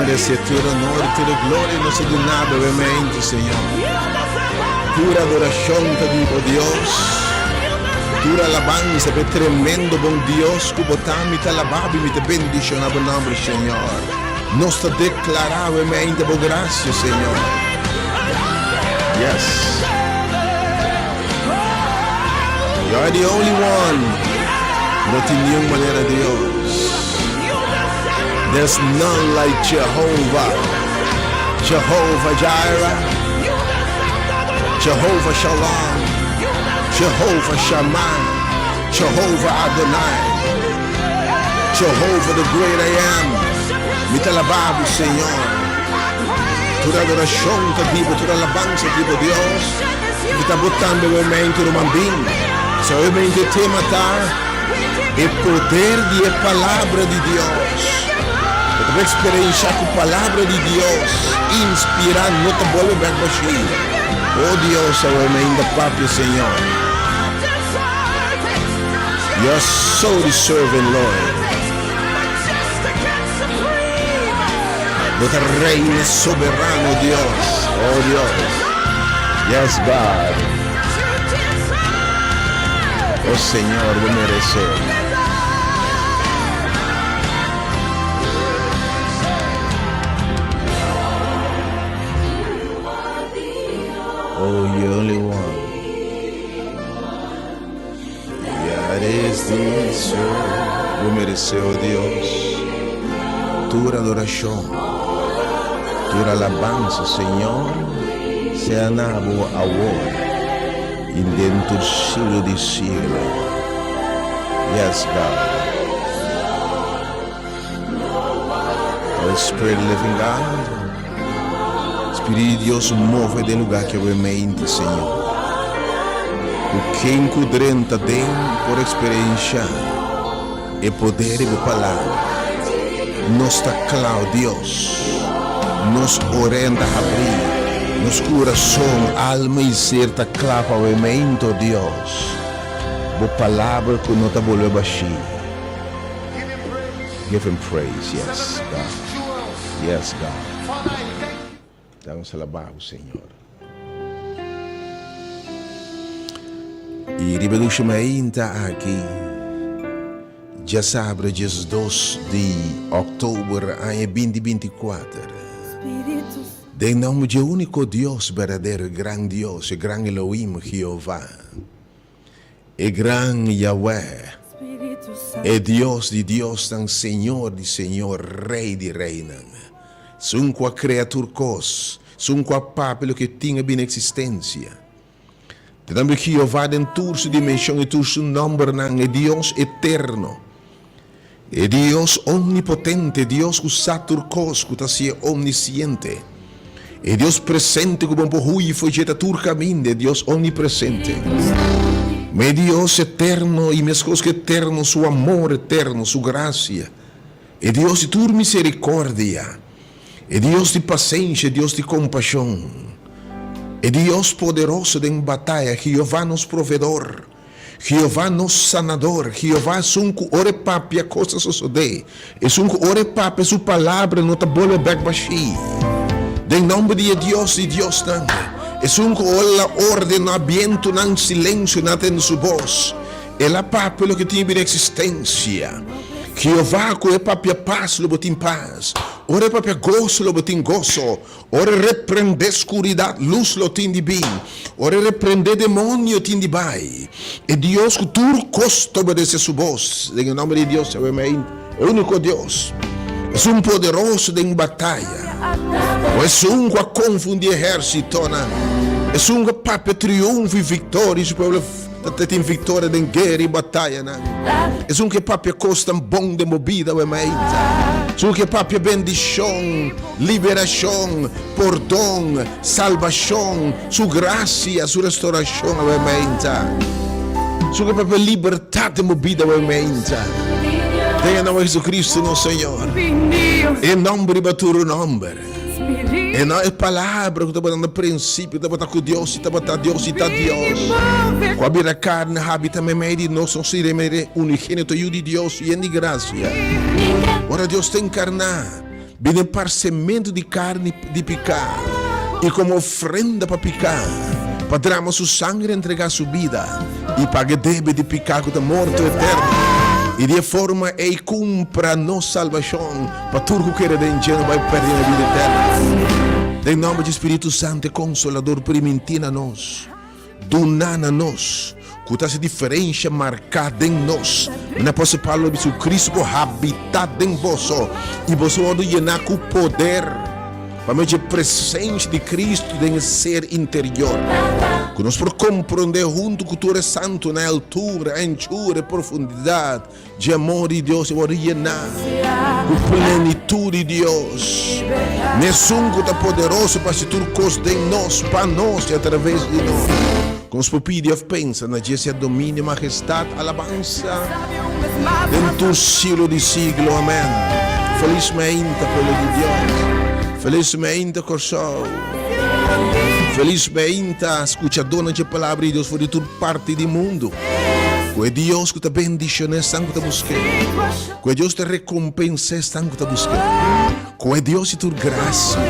meresé tur honor, tur gloria nos ta duna bo mente, Señor. Tur adorashon ta di bo, Dios. Tur alabansa p'e tremendo bon Dios ku bo ta. Mi ta alabá bo i mi ta bendishoná bo nòmber, Señor. Nos ta deklará awe mente bo grasia, Señor. Yes. You are the only one. No tin niun manera Dios. There's none like Jehovah. Jehovah Jireh. Jehovah Shalom. Jehovah Shammah. Jehovah Adonai. Jehovah the great I am. Mi ta alabá bo, Señor. Tur adorashon ta di bo, tur alabansa di bo, Dios. Mi ta bo tambe we mente ruman bin. So we mente tema ta e poder di e palabra di Dios. Bo ta experiencia ku palabra di Dios inspira no ta bolbe bek bashi. Oh Dios, awe meinda papia Señor. You're so deserving, Lord. Bo ta reina soberano, Dios. Oh Dios. Yes, God. Oh Señor, bo meresé. Oh, you only one. Ya eres deserve. Bo meresé, oh Dios, tur adorashon, tur alabansa, Señor, sea na bo awor i den tur siglo di siglo. Yes, God. Oh, Spirit living God, Spirit di Dios move den lugar ki awe mente, Señor. Ku ken ku drenta den por eksperenshá e poder di bo palabra. Nos ta kla, oh Dios. Nos oren ta habrí. Nos kurason, alma i ser ta kla pa awe mente, oh Dios. Bo palabra ku no ta bolbe bashí. Give him praise, yes, God. Yes, God. Damos alabá bo, Señor. I riba dushi mainta aki, djasabra 12 di òktober aña 2024, den nòmber dje úniko Dios berdadero, e gran Dios, e gran Elohim, Jehová, E gran Yahweh, e Dios di diosnan, Señor di señor, Rey di reynan, Esun cu a crea tur cos, Esun cu a papia loke tin a bini existencia. Ta tambe Jehová den tur su dimension i tur su nombernan, e Dios eterno, e Dios omnipotente, e Dios cu sa tur cos, cu ta hacié omnisciente, e Dios presente cu bo por hui for dje ta tur caminda, e Dios omnipresente. Ma e Dios eterno i mescos cu eterno su amor eterno, su gracia, e Dios di tur misericordia, e Dios di pasenshi, e Dios di compasion, e Dios poderoso den bataya, Jehová nos proveedor. Jehová nos Sanador, Jehová esun ku ora e papia kos ta sosodé, esun ku ora e papia su palabra no ta bolbe bèk bashí. Den nòmber di e Dios di diosnan, esun ku ora el a ordená bientunan silensio nan a tende su bos, el a papia loke tin bira eksistensia. Jehová ku e papia pas lo bo tin pas, ora e papia goso lo bo tin goso, Ora e reprendé skuridat, lus lo tin di bin. Ora e reprendé demonio, tin di bai. E Dios ku tur kos ta obedesé su bos. Den e nòmber di Dios, Yahweh Main, e úniko Dios, esun poderoso den bataya, o esun ku a konfundí ehérsitonan, esun ku a papia triunfo i viktoria i su pueblo ta tin viktoria den guera i batayanan. Esun ke papia kosnan bon den bo bida, Yahweh Main. Esun ke papia bendishon. Liberashon, pordon, salbashon, Su grasia, Su restorashon awe meinta. Su ke papia libertat den bo bida awe meinta. Den e nòmber di Jesucristo nos Señor. E nòmber riba tur nòmber. E no e palabra ku tabata na prinsipio tabata ku Dios i tabata Dios i ta Dios. Ku a bira karne habita meimei di nos, nos i remere unigénito Yu di Dios yen di grasia. Ora Dios ta enkarná. Bin den parsementu di karni di piká i komo ofrenda pa piká, pa drama su sanger entregá su bida i paga e debe di piká ku ta morto eterno, i di e forma ei kumpra nos salbashon pa tur ku kere den dje no bai pèrdè na bida eterno. Den nòmber dje Spiritu Santu e Konsolador primintí na nos. Duná na nos, ku ta hasi diferensha marká den nos. Mene apòstel Pablo a bisa ku Kristu por habitá den boso i boso wòrdu yená ku poder pa medio dje presensha di Kristu den e ser interior, ku nos por komprondé huntu ku tur e santunan e altura, e anchura, e profundidat Dje amor di Dios e wòrdu yená ku plenitut di Dios. N'esun ku ta poderoso pa hasi tur kos den nos, pa nos i atraves di nos. Ku nos por pidi òf pensa, na dje sea dominio, majestat, alabansa den tur siglo di siglo. Amèn. Felis meinta, pueblo di Dios. Felis meinta, Kòrsou. Felis meinta, skuchadónan dje Palabra di Dios for di tur parti di mundu. Ku e Dios ku ta bendishoná esnan ku ta busk'é. Ku e Dios ta rekompensá esnan ku ta busk'é. Ku e Dios di tur grasia.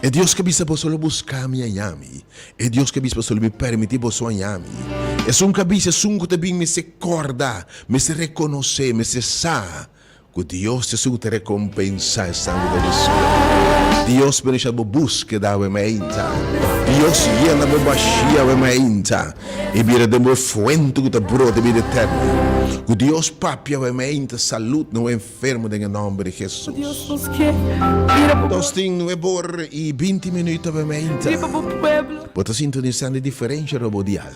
E Dios ku a bisa boso lo buska mi haña mi. E Dios ku a bisa boso lo mi permití boso haña mi. Esun ku a bisa esun ku ta bin mester kòrda, mester rekonosé, mester sa Ku Dios ta esun ku ta rekompensá esnan ku ta busk'é. Dios bendisha bo búskeda awe mainta. Dios yena bo bashí awe mainta i bira den bo e fuente ku ta brota bida eterno. Ku Dios papia awe mainta salud na bo enfermo den e nòmber di Hesus. Nos tin nuebor i binti minuut awe mainta. Bo ta sintonisando e diferensha robodial.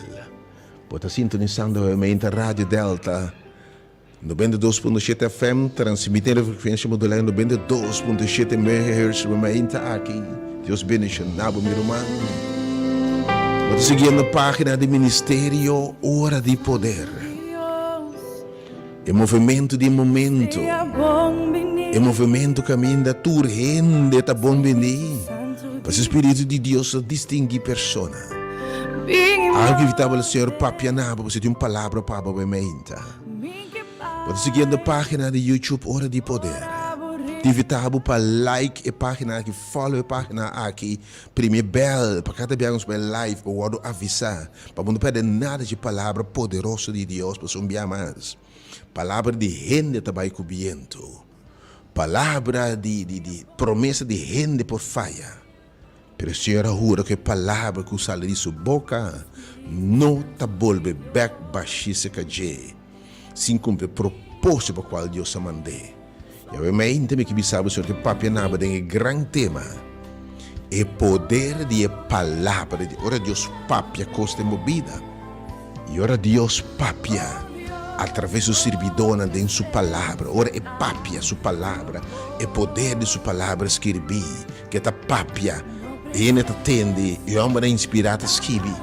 Bo ta sintonisando awe mainta Radio Delta. 92.7 FM, transmitiendo frecuencia modulada 92.7 MHz, mi mainta aki. Dios bendiciona bo, mi ruman. Bo ta siguiendo pagina di Ministerio Ora di Poder. E movimento di momento. E movimento caminda tur hende ta bon bini. Pasobra Spiritu di Dios ta distingui persona. Algo evitaba el Señor papia na bo, pasobra tin un palabra pa bo, mi mainta. Bo ta siguiendo pagina di YouTube Ora di Poder. Ta invita bo pa like e pagina aki, follow e pagina aki, primi e bell pa kada bia nos bai live bo wordo avisa pa bo no perde nada dje palabra poderoso di Dios pasobra un bia mas palabra di hende ta bai ku biento, palabra di di di promesa di hende por faya. Pero e Señor a hura ku e palabra ku sali di su boka no ta bolbe bèk bashí serka dje, sin kumpli e propósito pa kual Dios a mand'é. Yahweh mente mi ke bisa bo, Señor ke papia naba den e gran tema, e poder di e palabra di ora Dios papia kos den bo bida. I ora Dios papia atraves su sirbidónan den su Palabra, ora e papia su Palabra, e poder di su Palabra skirbí, ke ta papia, hende ta tende, i hòmbernan inspirá ta skibi.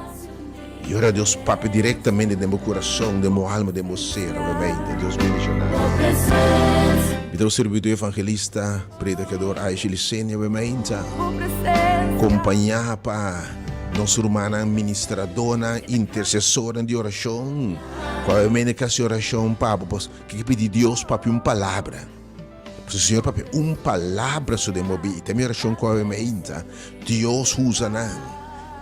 I ora Dios papia direktamente den bo kurason, den bo alma, den bo ser, obviamente, Dios bendishoná bo. Mi ta bo sirbidó evangelista, predikador Aisha Licenia, obviamente, kompañá pa. Nos rumannan ministradónan, intersesornan di orashon, ku awe mende ka hasi orashon pa bo, pues ke ke pidi Dios papia un palabra. Pasobra Señor papia un palabra so den bo bida. Ta mi orashon ku awe meinta, Dios usa nan.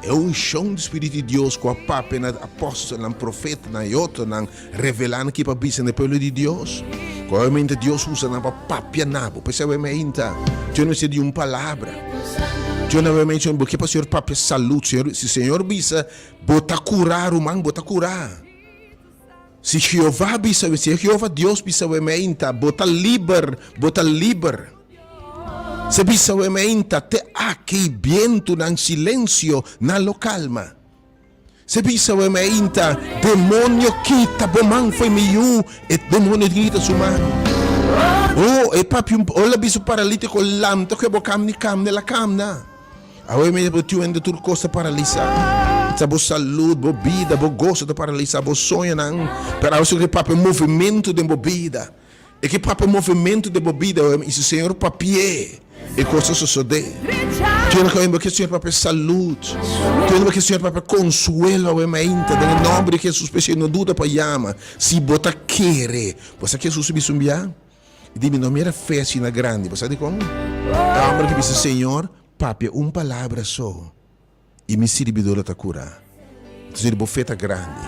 E unshon di Spiritu di Dios ku a papia na apòstelnan, profetanan i otronan, revelá nan ki pa bisa na e pueblo di Dios. Ku awe meinta Dios usa nan pa papia na bo. P'esei awe meinta, Dios no mester di un palabra. Dios no awe meinta, bo ke pa Señor papia salud. Señor, si Señor bisa, bo ta kurá, ruman, bo ta kurá. Si Jehová bisa, si Jehová Dios bisa awe meinta, bo ta liber, bo ta liber. Se bisa awe meinta, te aki bientunan silensio nan lo kalma. Se bisa we meinta, Demonio kita bo man fo'i mi yu. E demonio tin kita su man. Oh, e papia un, ora el a bisa paralítiko, Lanta ku e bo kamna i kamna, el a kamna. Awe meinta bo tin hende tur kos ta paralisá. Ta bo salud, bo bida, bo goso ta paralisá, bo soñonan. Pero awe si ku e papia movimentu den bo bida. E ke papia movementu den bo bida i si Señor papi'é, e kos ta sosodé. Tene ku bo ke Señor papia salud. Tene bo ke Señor papia konsuelo awe mainta den e nòmber di Hesus. P'esei no duda pa yama si bo ta kere. Bo sa ke Hesus a bisa un bia? E di, Mi no mira fe asina grandi. Bo sa dikon? E hòmber aki bisa, Señor, papia un palabra so i mi sirbidó lo ta kurá. Entonces bo fe ta grandi.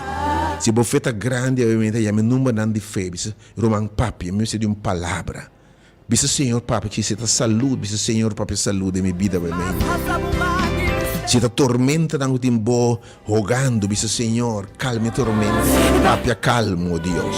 Si bo fe ta grandi, obviamente yama e numbernan di fe. Bisa, ruman, papia, mi mester di un palabra. Bisa Señor papia ki si ta salud, bisa Señor papia salud den mi bida obviamente. Si ta tormentanan ku tin bo hogando, bisa Señor kalma e tormenta, papia kalmo Dios.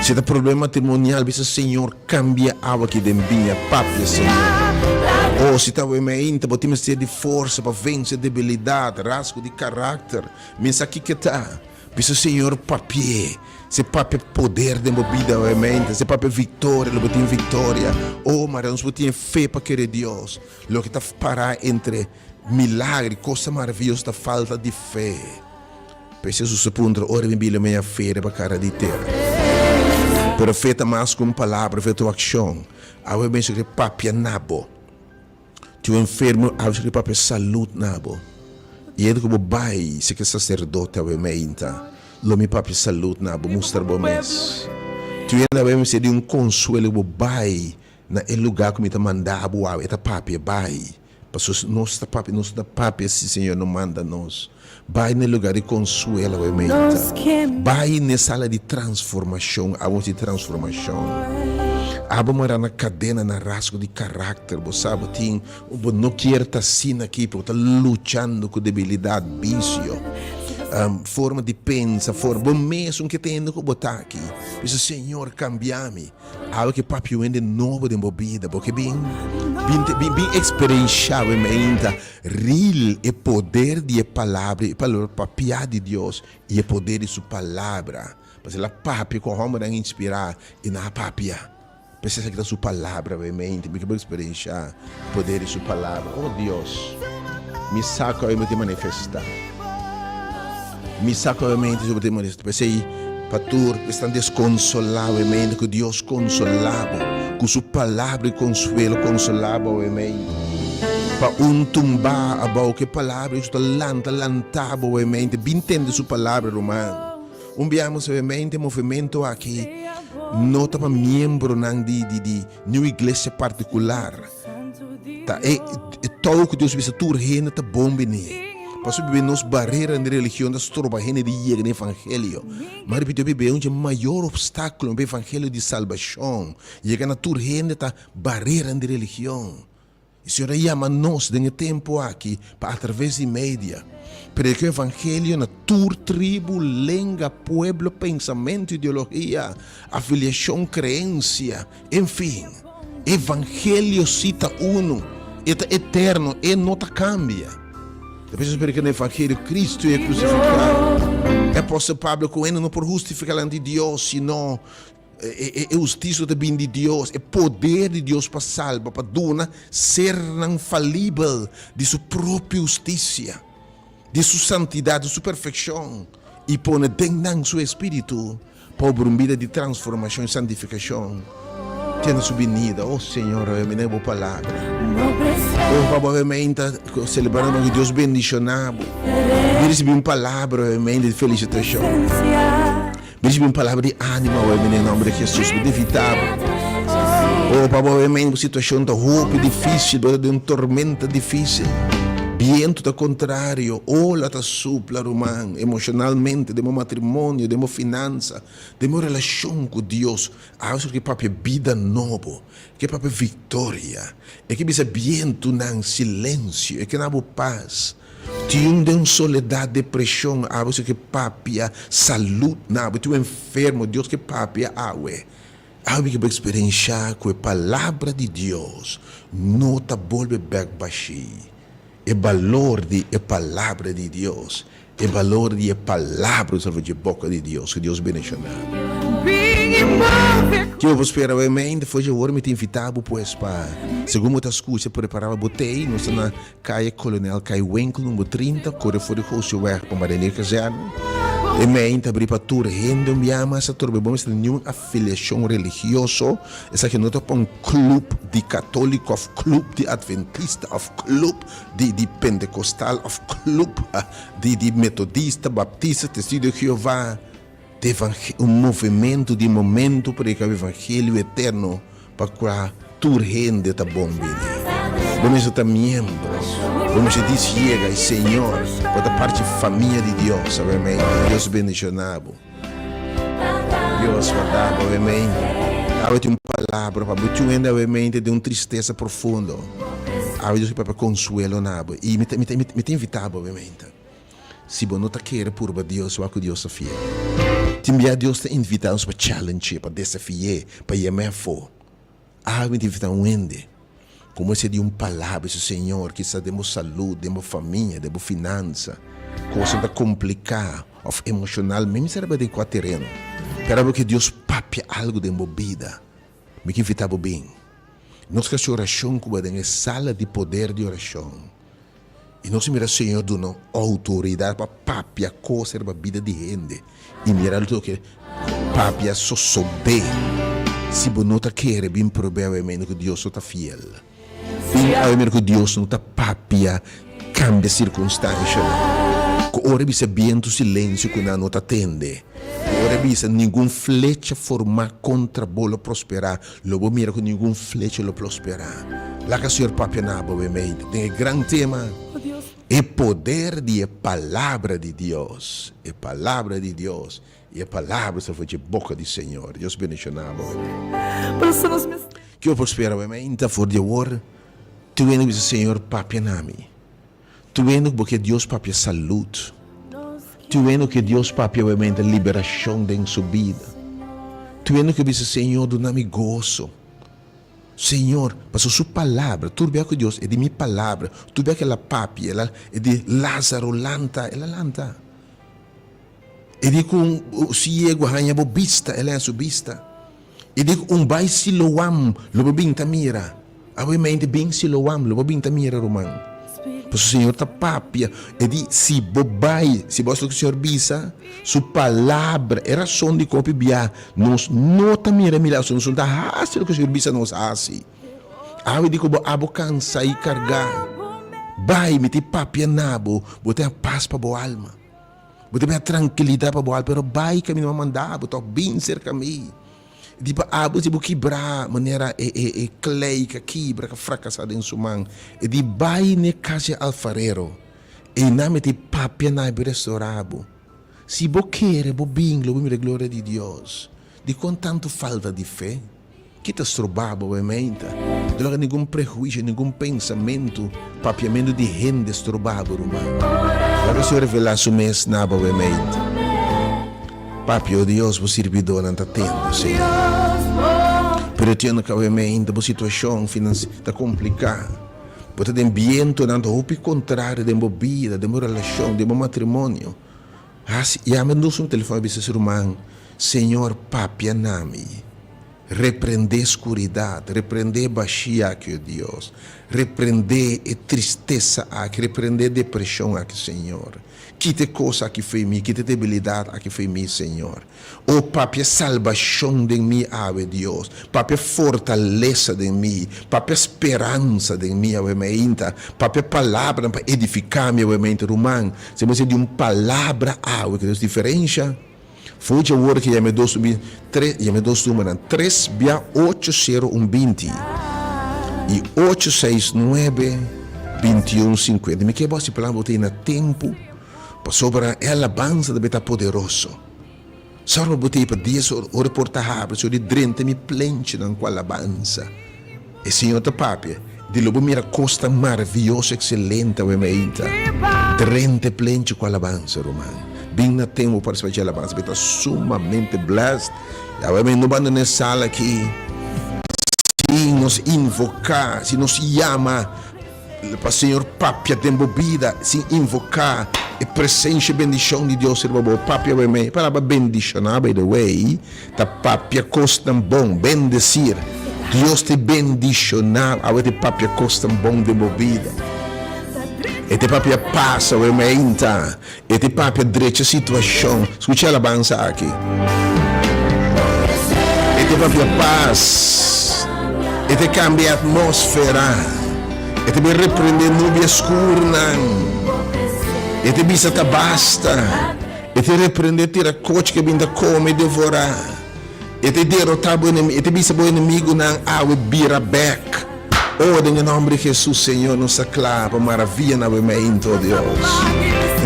Si ta problema matrimonial, bisa Señor kambia awa ki den biña, papia Señor. O si ta obviamente bo tin mester di forsa pa vense debilidad, rasgo di karakter, mi sa kiko ta. Bisa Señor papi'é. Si papia poder den bo bida obviamente, si papia victoria, lo bo tin victoria. Oh, mara nos bo tin e fe pa kere Dios. Loke ta para entre milagro y cosa maravilloso ta falta di fe. Pues Jesus a puntra, ora mi bira mea fe riba cara di tera. Pero fe ta mas cu un palabra, fe ta un accion. Awe mester ke papia na bo. Tin un enfermo awe ke papia salud na bo. I enta ku bo bai si ke saserdote awe meinta, lo mi papia salud na bo, mustra bo mes. Tin hende awe mester di un konsuelo ku bo bai na e lugá ku mi ta manda bo awe, e ta papia bai. Pasobra nos ta papia, nos no ta papia si Señor no manda nos. Bai na e lugá di konsuelo awe meinta. Bai na e sala di transformashon, abo di transformashon. Abo mara na kadena, na rasgo di karakter, bo sa bo tin, bo no kier ta asina aki, pero bo ta luchando ku debilidat, bisio, forma di pensa, forma, bo mesun ke ta hende ku bo ta aki. Bisa, Señor, kambia mi. Awe ke papia un hende nobo den bo bida, bo ke bin bin bin bin eksperenshá we meinta real e poder di e palabra, e palabra papiá di Dios i e poder di su palabra. Pasobra el a papia ku hòmbernan inspirá i nan a papia. P'esei esaki ta su palabra we meinta, mi ke bo eksperenshá poder di su palabra. Oh Dios, mi sa ku awe mi tin manifestá. Mi sa ku obviamente bo tin molestia. P'esei, pa tur ku esnan deskonsolá, obviamente ku Dios konsolá bo ku su palabra di konsuelo, konsolá bo obviamente. Pa un tumbá abou ku e palabra di Dios ta lanta, lanta bo obviamente. Bin tende su palabra, ruman. Un biaha mas obviamente e movimento aki no ta pa miembronan di di di niun iglesia partikular. Ta e tou ku Dios bisa tur hende ta bon bini. Pasobra bibe nos bareranan di religion ta stroba hende di yega na evangelio. Ma ripitio bibe un dje mayor obstakulo pa evangelio di salbashon yega na tur hende ta bareranan di religion. E Señor a yama nos den e tempu aki pa atraves di media predica e evangelio na tur tribu, lenga, pueblo, pensamentu, ideologia, afiliashon, kreensia. En fin, evangelio si ta unu, e ta eterno, e no ta kambia. Ta p'esei nos predica na evangelio Cristo i e krusifiká. E apostel Pablo ku hende no por hustifiká lan di Dios sino e hustisia ku ta bini di Dios, e poder di Dios pa salba, pa duna sernan falibel di su propio hustisia, di su santidat, di su perfekshon i pone den nan su espiritu. Pa obra un bida di transformashon i santifikashon te na su binida. Oh Señor, awe mi na bo palabra. Oh pa bo awe meinta selebrando ku Dios bendishoná bo. Mi risibí un palabra awe meinta di felisitashon. Mi risibí un palabra di ánimo awe mi na e nòmber di Hesus. Mi ta invitá bo. Oh pa bo awe meinta ku situashon ta hopi difísil, bo ta den un tormenta difísil. Bientu ta kontrario, ola ta supla, ruman, emoshonalmente, den bo matrimonio, den bo finansa, den bo relashon ku Dios. Awe ke papia bida nobo, ke papia viktoria, e ke bisa bientunan silensio, e ke na bo pas. Tin un den soledat, depreshon, awe ke papia salud na bo. Tin un enfermo, Dios ke papia awe. Awe ke bo eksperensha ku e Palabra di Dios no ta bolbe bek bashí. E balor di e Palabra di Dios, e balor di e Palabra ku sa for dje boka di Dios. Ku Dios bendishoná bo. Ke bo por spera awe meinta? For dje awor mi ta invitá bo pues pa segun bo ta skucha prepará pa bo tei. Nos ta na Kaya Kolonel Kai Winkel number 30, kore for di Gosieweg pa Marinier Kazerne. E meinta abrí pa tur hende un biaha mas atrobe. Bo mester niun afiliashon religioso. Esaki no ta pa un club di católico of club di adventista of club di di pentecostal of club di di metodista, baptista, testigo di Jehová. Ta un movimento di momento predica evangelio eterno pa cua. Tur hende ta bon bini. Bo mester ta miembro. Bo mester dis yega y Señor, bo ta parti famia di Dios. Awe Dios bendiciona bo. Dios warda bo awe mente. Awe tin un palabra pa bo. Tin un hende awe mente den un tristesa profundo. Awe Dios ke papia konsuelo na bo. I mi ta mi ta mi ta invita bo awe mente. Si bo no ta kere purba Dios, wak ku Dios ta fiel. Tin bia Dios ta invita nos pa challenge, pa desafi'é, pa yam'é afó. Awe mi ta invita un hende ku mester di un palabra di su Señor, kisas den bo salud, den bo famia, den bo finansa, kosnan ta kompliká òf emoshonal, mi mester tabata den kua tereno, pero abo ke Dios papia algu den bo bida, mi ke invita bo bin. Nos ke hasi orashon ku bo den e sala di poder di orashon. I nos mira Señor duna outoridat pa papia kos riba bida di hende i mira loke papia sosodé. Si bo no ta kere, bin prob'é awe mende ku Dios no ta fiel. Bin awe mira ku Dios no ta papia kambia sirkunstanshanan. Ku ora e bisa bientu silensio ku nan no ta tende. Ku ora e bisa ningun flecha formá kontra bo lo prosperá. Lo bo mira ku ningun flecha lo prosperá. Laga Señor papia na bo mente den e gran tema, E poder di e Palabra di Dios. E Palabra di Dios. I e Palabra sa for dje boka di Señor. Dios bendishoná bo. Kiko por spera bo mente for di awor? Tur hende ku bisa, Señor, papia na mi. Tur hende ku bo ke Dios papia salud. Tur hende ku ke Dios papia obviamente liberashon den su bida. Tur hende ku bisa Señor duna mi goso. Señor, pasobra su palabra, tur bia ku Dios e di mi palabra, tur bia ku el a papia, el a e di Lazaro lanta, el a lanta. E di ku un siegu haña bo bista, el a haña su bista. E di ku un bai Siloam, lo bo bin ta mira. Awe mente bin Siloam, lo bo bin ta mira, ruman. Pasobra Señor ta papia. E di, si bo bai, si bo hasi loke Señor bisa, Su palabra, e rason di kon hopi bia nos no ta mira e milagro, nos no ta hasi loke Señor bisa nos hasi. Awe di ku bo abo kansa i kargá, bai, mi ta papia na bo, bo ta haña pas pa bo alma. Bo ta haña trankilidat pa bo alma, pero bai kaminda mi a manda bo, tok bin serka mi. Di pa abo si bo kibrá manera e e e klei ka kibra, ka frakasá den su man. E di bai n'e kas di e alfarero, einan mi ta papia na e restorá bo. Si bo kere, bo bin, lo bo mira e gloria di Dios. Dikon tantu falta di fe? Ki ta stroba bo e meinta? No laga ningun prehuisio, ningun pensamentu, papiamentu di hende stroba bo, ruman. Laga Señor revelá Su mes na bo e meinta. Papia, o Dios, bo sirbidónan ta tende, Señor. Pero tin no kawe meinta, bo situashon finansiero ta kompliká. Bo ta den bientonan ta hopi kontrario den bo bida, den bo relashon, den bo matrimonio. Hasi, yama nos un telefòn i bisa su ruman, Señor, papia na mi. Reprendé skuridat, reprendé bashia aki, o Dios. Reprendé e tristesa aki, reprendé e depreshon aki, Señor. Kita e kos aki fo'i mi, kita e debilidat aki fo'i mi, Señor. O papia salbashon den mi awe, Dios. Papia fortalesa den mi. Papia speransa den mi awe meinta. Papia palabranan pa edifiká mi awe meinta. Ruman, si bo mester di un palabra awe ku ta hasi diferensha, for dje awor ke yama e dos mi tres, yama e dos numbernan, tres bia ocho sero un binti i ocho seis nuebe bintiun sinkuenta. Mi ke bo hasi plan bo ta na tempu pasobra e alabansa ta beta poderoso. Sòru bo ta pa dies or, ora e porta habri, so di drenta mi plenchinan ku alabansa. E Señor ta papia, di lo bo mira kosnan maravioso, ekselente awe meinta. Drenta e plenchi ku alabansa, ruman. Bin na tempu pa risibi dje alabansa, bo ta sumamente blessed. I awe meinta no bandona e sala aki sin nos invoká, sin nos yama. Pa Señor papia den bo bida sin invoca e presencia y bendicion di Dios riba bo. Papia bo e palabra bendiciona by the way ta papia cosnan bon, bendecir. Dios te bendiciona awe te papia cosnan bon den bo bida. E te papia pas awe meinta. E te papia drecha situacion. Scucha e alabansa aki. E te papia pas. E te cambia e atmosfera. E te bin reprende nubia scurnan. E te bisa ta basta. E te reprende tira cochi ke bin ta come y devora. E ta derotá bo enemigu, e ta bisa bo enemigunan awe bira bèk. O, den e nòmber di Hesus, Señor, nos ta kla pa maravia na bo meinta, o Dios.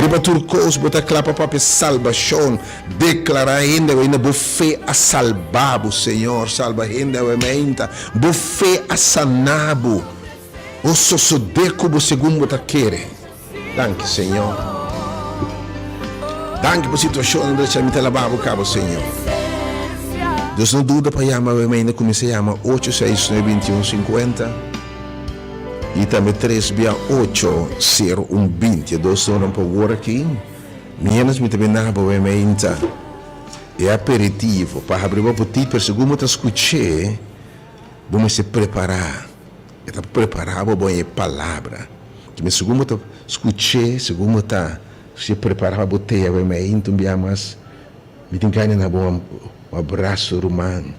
Riba tur kos bo ta kla pa papia salbashon. Deklará hende awe na bo fe a salba bo, Señor, salba hende awe meinta. Bo fe a sana bo. O sosodé ku bo segun bo ta kere. Danki Señor. Danki pa situashonnan drecha mi ta laba bo kaba Señor. Dios no duda pa yama awe mainda kuminsá yama ocho seis nuebe binti un sinkuenta i tambe tres bia ocho sero un binti e dos numbernan pa wor aki. Miéntras mi ta bina bo awe mainta e aperitivo pa habri bo apetit pero segun bo ta skuch'é bo mester prepará. E ta prepará bo bon e palabra. Kimen segun bo ta skuch'é, segun bo ta si prepará pa bo tea bo mei, un bia mas mi tin gana na bo un abraso ruman.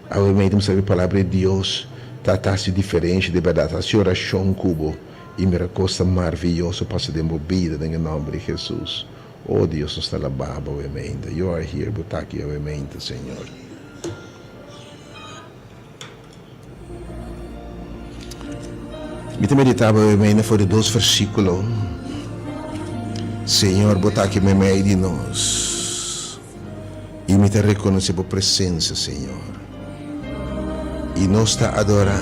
Awe mei ta sabi palabra di Dios ta ta hasi diferensha di bèrdat, ta hasi orashon ku bo i mira kos ta marviyoso pasa den bo bida den e nòmber di Hesus. O Dios nos ta alabá bo awe meinta. You are here, bo ta aki awe meinta, Señor. Mi ta meditá bo mei for di dos versíkulo. Señor, bo ta aki meimei di nos, i mi ta rekonosé bo presensia, Señor. I nos ta adorá,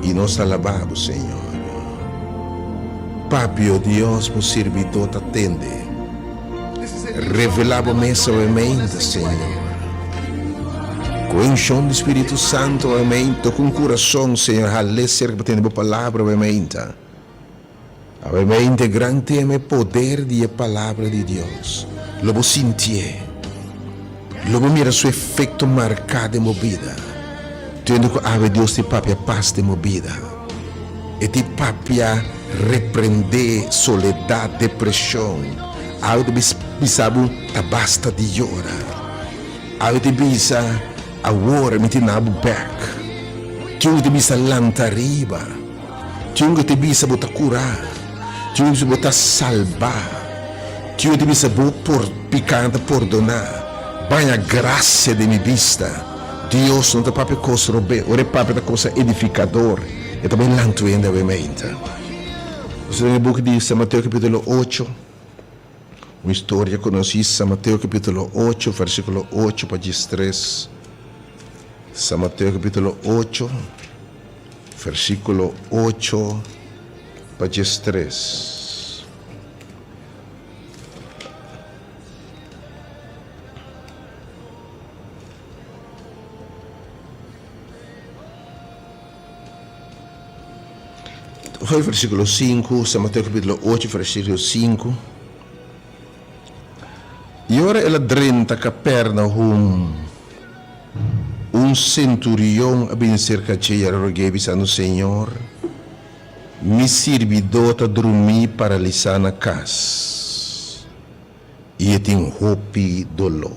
i nos ta alabá bo, Señor. Papia, o Dios, bo sirbidó ta tende. Revelá bo mes awe meinta, Señor. Ku e unshon di Spiritu Santu awe meinta, ku un kurason, Señor, hal'é serka pa tende bo palabra awe meinta. Awe meinta e gran tema e poder di e palabra di Dios. Lo bo sintié. Lo bo mira su efekto marká den bo bida. Tende ku awe Dios tin papia pas den bo bida. E tin papia reprendé soledat, depreshon. Awe ta bisa bo ta basta di yora. Awe ta bisa awor mi tin na bo bèk. Tin un ku ta bisa lanta riba. Tin un ku ta bisa bo ta kurá. Tin un ku ta bisa bo ta salbá. Tin un ku ta bisa bo por piká ta pordoná. Baña grasia den mi bista. Dios no ta papia kos robé. Ora e papia ta kosa edifikador. E ta bai lantu hende awe mainta. Nos ta den e buki di San Mateo kapítulo ocho. Un historia konosí, San Mateo kapítulo ocho, versíkulo ocho pa diestres. San Mateo kapítulo ocho, versíkulo ocho pa diestres. Hoy versíkulo sinku, San Mateo kapítulo ocho, versíkulo sinku. I ora el a drenta Kapernahum, un senturion a bini serka dje i a rog'é, bisando, Señor, mi sirbidó ta drumí paralisá na kas, i e tin hopi doló.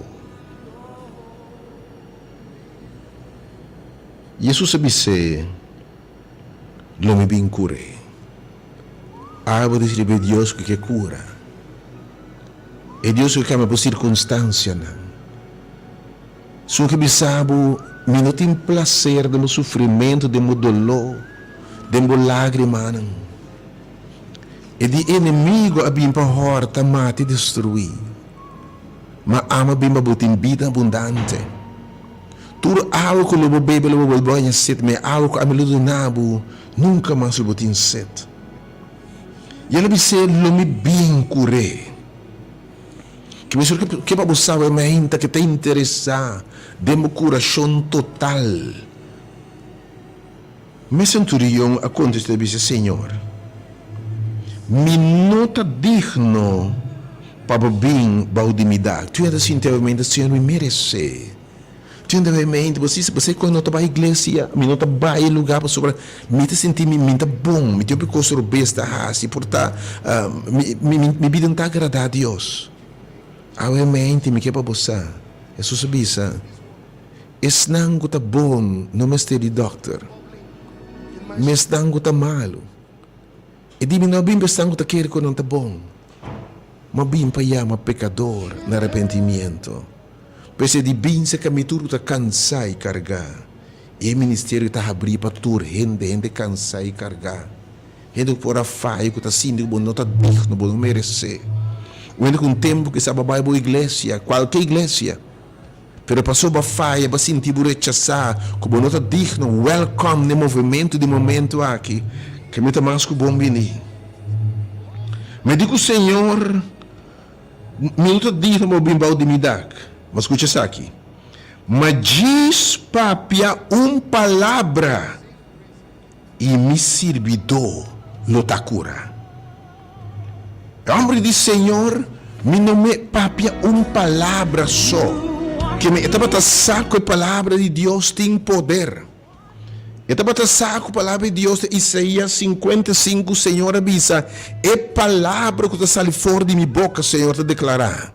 Hesus a bis'é, Lo mi bin kur'é. Abo di sirbi e Dios ku ke kura, e Dios ku kambia bo sirkunstansianan. Esun ke bisa bo, Mi no tin plaser den bo sufrimentu, den bo doló, den bo lágrimanan. E di enemigu a bin pa hòrta, mata i destruí, ma amo a bin pa bo tin bida abundante. Tur awa ku lo bo bebe lo bo bolbe haña set, ma e awa ku ami lo duna bo, nunka mas lo bo tin set. I el a bis'é, Lo mi bin kur'é. Ke mester ke pa bo sabe mainta ke ta interesá den bo kurashon total. Mi senturion a kontest'é bisa, Señor, mi no ta digno pa bo bin bou di mi dak. Tur hende ta sinti awe, Señor, mi meresé. Tin un debe mente, bo si, bo sa ku no ta bai iglesia, mi no ta bai e lugar pasobra mi ta sinti mi mi ta bon, mi tin hopi kos robes ta hasi, por ta mi mi mi bida no ta agradá Dios. Awe mente mi ke pa bo sa, Hesus a bisa, esnan ku ta bon no mester di dòkter, ma esnan ku ta malu. E di mi no a bin pa esnan ku ta kere ku nan ta bon, ma a bin pa yama pekador na arepentimiento. P'esei di binse ka mi tur ku ta kansá i kargá. I e ministerio ta habrí pa tur hende, hende kansá i kargá, hende ku por a faya, ku ta sinti ku bo no ta digno, bo no meresé. Un hende ku un tempu kisas bo a bai bo iglesia, kualke iglesia, pero pasobra bo a faya, bo a sinti bo rechasá, ku bo no ta digno, wèlkòm na e movementu di momentu aki, ke mi ta mas ku bon bini. Mi di ku Señor, Mi no ta digno pa bo bin bou di mi dak. Ma skucha esaki, Ma djis papia un palabra i mi sirbidó lo ta kura. E hòmber di Señor, Mi no me papia un palabra so, ke mi e tabata sa ku e palabra di Dios tin poder. E tabata sa ku palabra di Dios ta Isaías 55, Señor a bisa, E palabra ku ta sali for di mi boka, Señor ta deklará,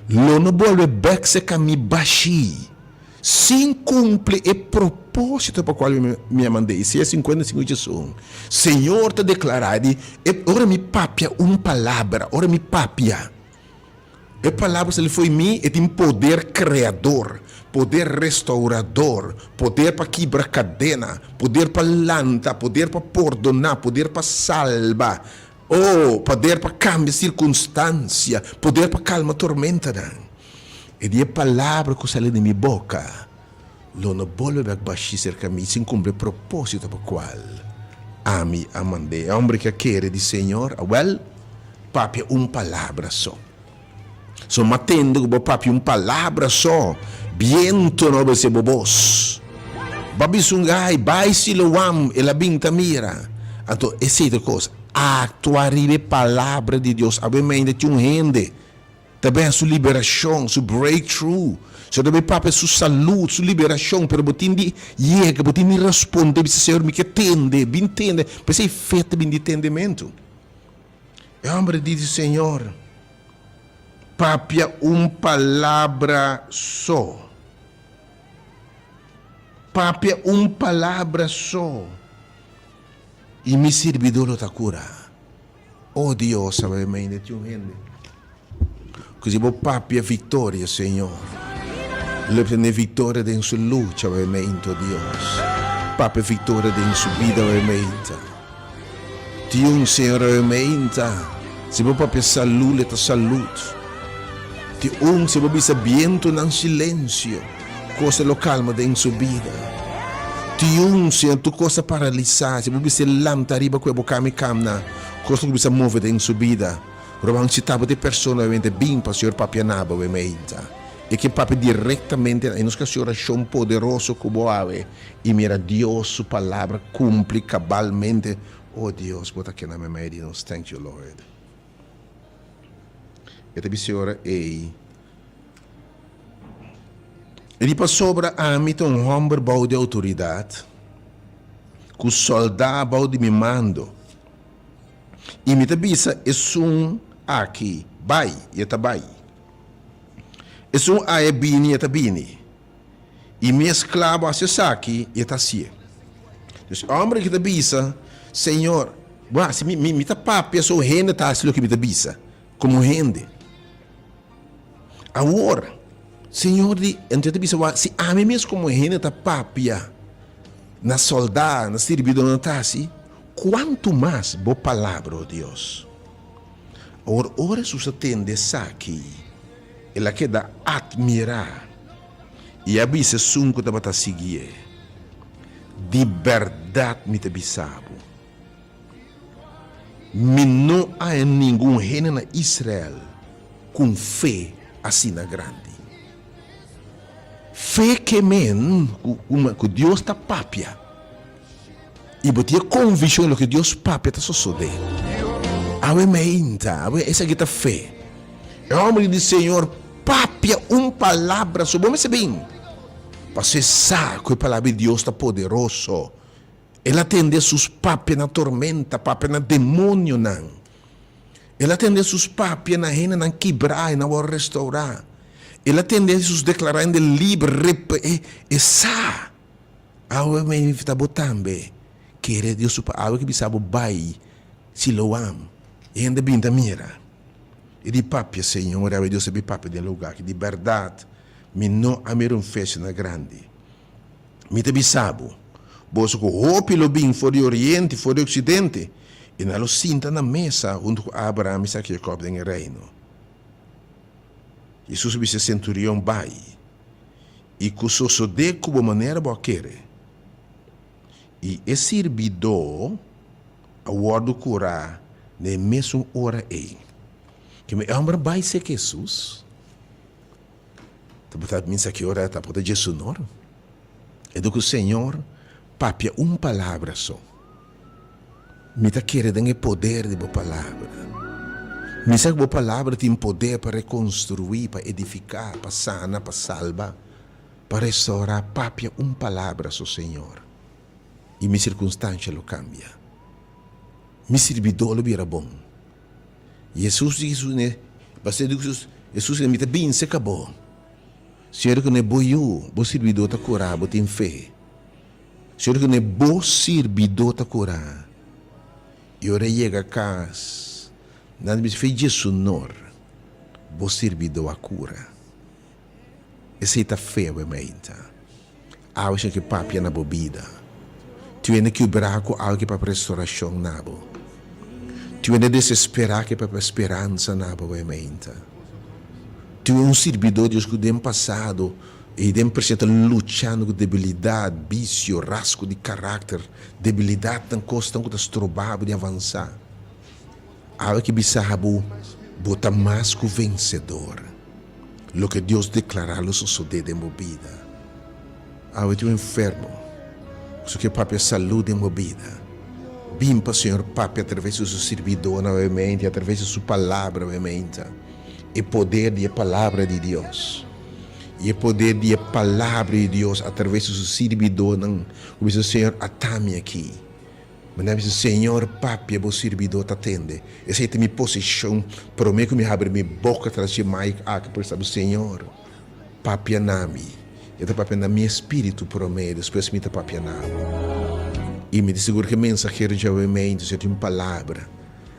lo no bolbe bèk serka mi bashí, sin kumpli e propósito pa kual mi a mand'é. Isaías 55 djesun. Señor ta deklará di, E ora mi papia un palabra, ora mi papia, E palabra sali fo'i mi, e tin poder kreador, poder restaurador, poder pa kibra kadena, poder pa lanta, poder pa pordoná, poder pa salba, oh, poder pa kambia sirkunstansia, poder pa kalma tormentanan. E di e palabra ku sali di mi boka lo no bolbe bèk bashí serka mi sin kumpli e propósito pa kual ami a mand'é. E hòmber ki a kere di Señor, awèl, papia un palabra so. So m'a tende ku bo papia un palabra so, bientu no obedesé bo bos. Bo a bisa un gai, Bai Siloam, el a bin ta mira. Anto esei ta e kos, aktua riba e palabra di Dios. Awe meinda tin un hende ta bin su liberashon, su breakthrough. So ta bin papia su salud, su liberashon, pero bo tin di yega, bo tin di responde, bisa Señor mi ke tende, bin tende. P'esei fe ta bin di tendementu. E homber di di Señor, Papia un palabra so. Papia un palabra so, i mi sirbidó lo ta kurá. O Dios, sabe mende tin un hende ku si bo papia viktoria, Señor, lo obtené viktoria den su lucha, obviamente, o Dios. Papia viktoria den su bida, obviamente. Tin un Señor, obviamente, si bo papia salú, le ta salud. Tin un, si bo bisa bientunan silensio, cosa lo calma den su bida. Tin un, Señor, tur cosa paralisá, si bo bisa lanta riba cu e bo cami camna, cosa lo cuminsa move den su bida. Roban, si tabata e persona obviamente bin pa Señor papia na bo obviamente. E ke papia directamente na e nos ke haci oracion poderoso cu bo awe y mira Dios su palabra cumpli cabalmente. Oh Dios, bo ta keda meimei di nos. Thank you, Lord. E ta bisa e ora ei, E di pasobra ami ta un hòmber bou di outoridat, ku sòldá bou di mi mando, i mi ta bisa esun aki, Bai, i e ta bai, esun aya, Bini, i e ta bini. I mi esklabo hasi esaki, i e ta hasié. Dus e hòmber aki ta bisa, Señor, bo hasi, mi, mi, mi ta papia so hende ta hasi loke mi ta bisa, komo hende. Awor, Señor di, anto e ta bisa, wak, si ami mes komo hende ta papia na sòldá, na sirbidónan ta hasi, kuantu mas bo palabra, o Dios? Awor, ora Hesus a tende esaki, El a keda atmirá i a bisa esun ku tabata siguié, Di bèrdat mi ta bisa bo, mi no haña ningun hende na Israel ku un fe asina grandi. Fe ke men ku Dios ta papia. I bo tin e konvikshon loke Dios papia ta sosodé. Awe meinta, awe esaki ta fe. E hòmber di Señor papia un palabra so, bo mester bin pasobra e sa ku e palabra di Dios ta poderoso. El a tende Hesus papia na tormenta, papia na demonionan. El a tende Hesus papia na hendenan kibrá i nan wòrdu restourá. El a tende Hesus deklará hende liber, e sa. Awe mi invita bo tambe kere Dios su pa awe ki bisa bo bai Siloam e hende bin ta mira e di papia Señor awe Dios a bin papia den lugar aki di berdad. Mi no a mira un fe asina grandi. Mi ta bisa bo, boso ku hopi lo bin for di oriente i for di oksidente, i nan lo sinta na mesa huntu ku Abraham, Isak i Jakòb den e Reino. Hesus a bisa e senturion, Bai, i ku sosodé ku bo manera bo a kere. I e sirbidó a wòrdu kurá na e mesun ora ei. Kima e hòmber bai serka Hesus, tabata minsa ki ora tabata dje su nor. E di ku, Señor, papia un palabra so. Mi ta kere den e poder di bo palabra. Mi sa ku bo palabra tin poder pa rekonstruí, pa edifiká, pa sana, pa salba, pa restourá. Papia un palabra so, Señor, i mi sirkunstansha lo kambia. Mi sirbidó lo bira bon. Hesus di Hesus ne, Pastor di Hesus, Hesus ne, mi ta binse ka bo. Señor ku ne bo yu, bo sirbidó ta kurá, bo tin fe. Señor ku ne bo sirbidó ta kurá. I ora e yega kas, nan ta bisa, Fe Jesunor, bo sirbidó a kura. Esei ta fe awe meinta. Awe Señor ke papia na bo bida. Tin hende kibrá ku awe ke papia restorashon na bo. Tin hende desesperá ke papia speransa na bo awe meinta. Tin un sirbidó di Dios ku den pasado i den presente ta luchando ku debilidat, bisio, rasgo di karakter, debilidatnan, kosnan ku ta stroba bo di avansá. Awe ke bisa bo, bo ta mas ku vensedor. Loke Dios deklará lo sosodé den bo bida. Awe tin un enfermo ku su ke papia salú den bo bida. Bin pa Señor papia atraves di su sirbidónan awemente i atraves di su Palabra awemente. E poder di e Palabra di Dios i e poder di e Palabra di Dios atraves di su sirbidónan ku bisa, Señor, ata mi aki. Mi ta bisa, Señor, papia, bo sirbidó ta tende. Esei ta mi posishon promé ku mi habri mi boka tras dje mic aki por esaki, Señor, papia na mi. E ta papia na mi espíritu promé, despues mi ta papia na bo. I mi ta sigur ku e mensahero djawe meintu si tin un palabra.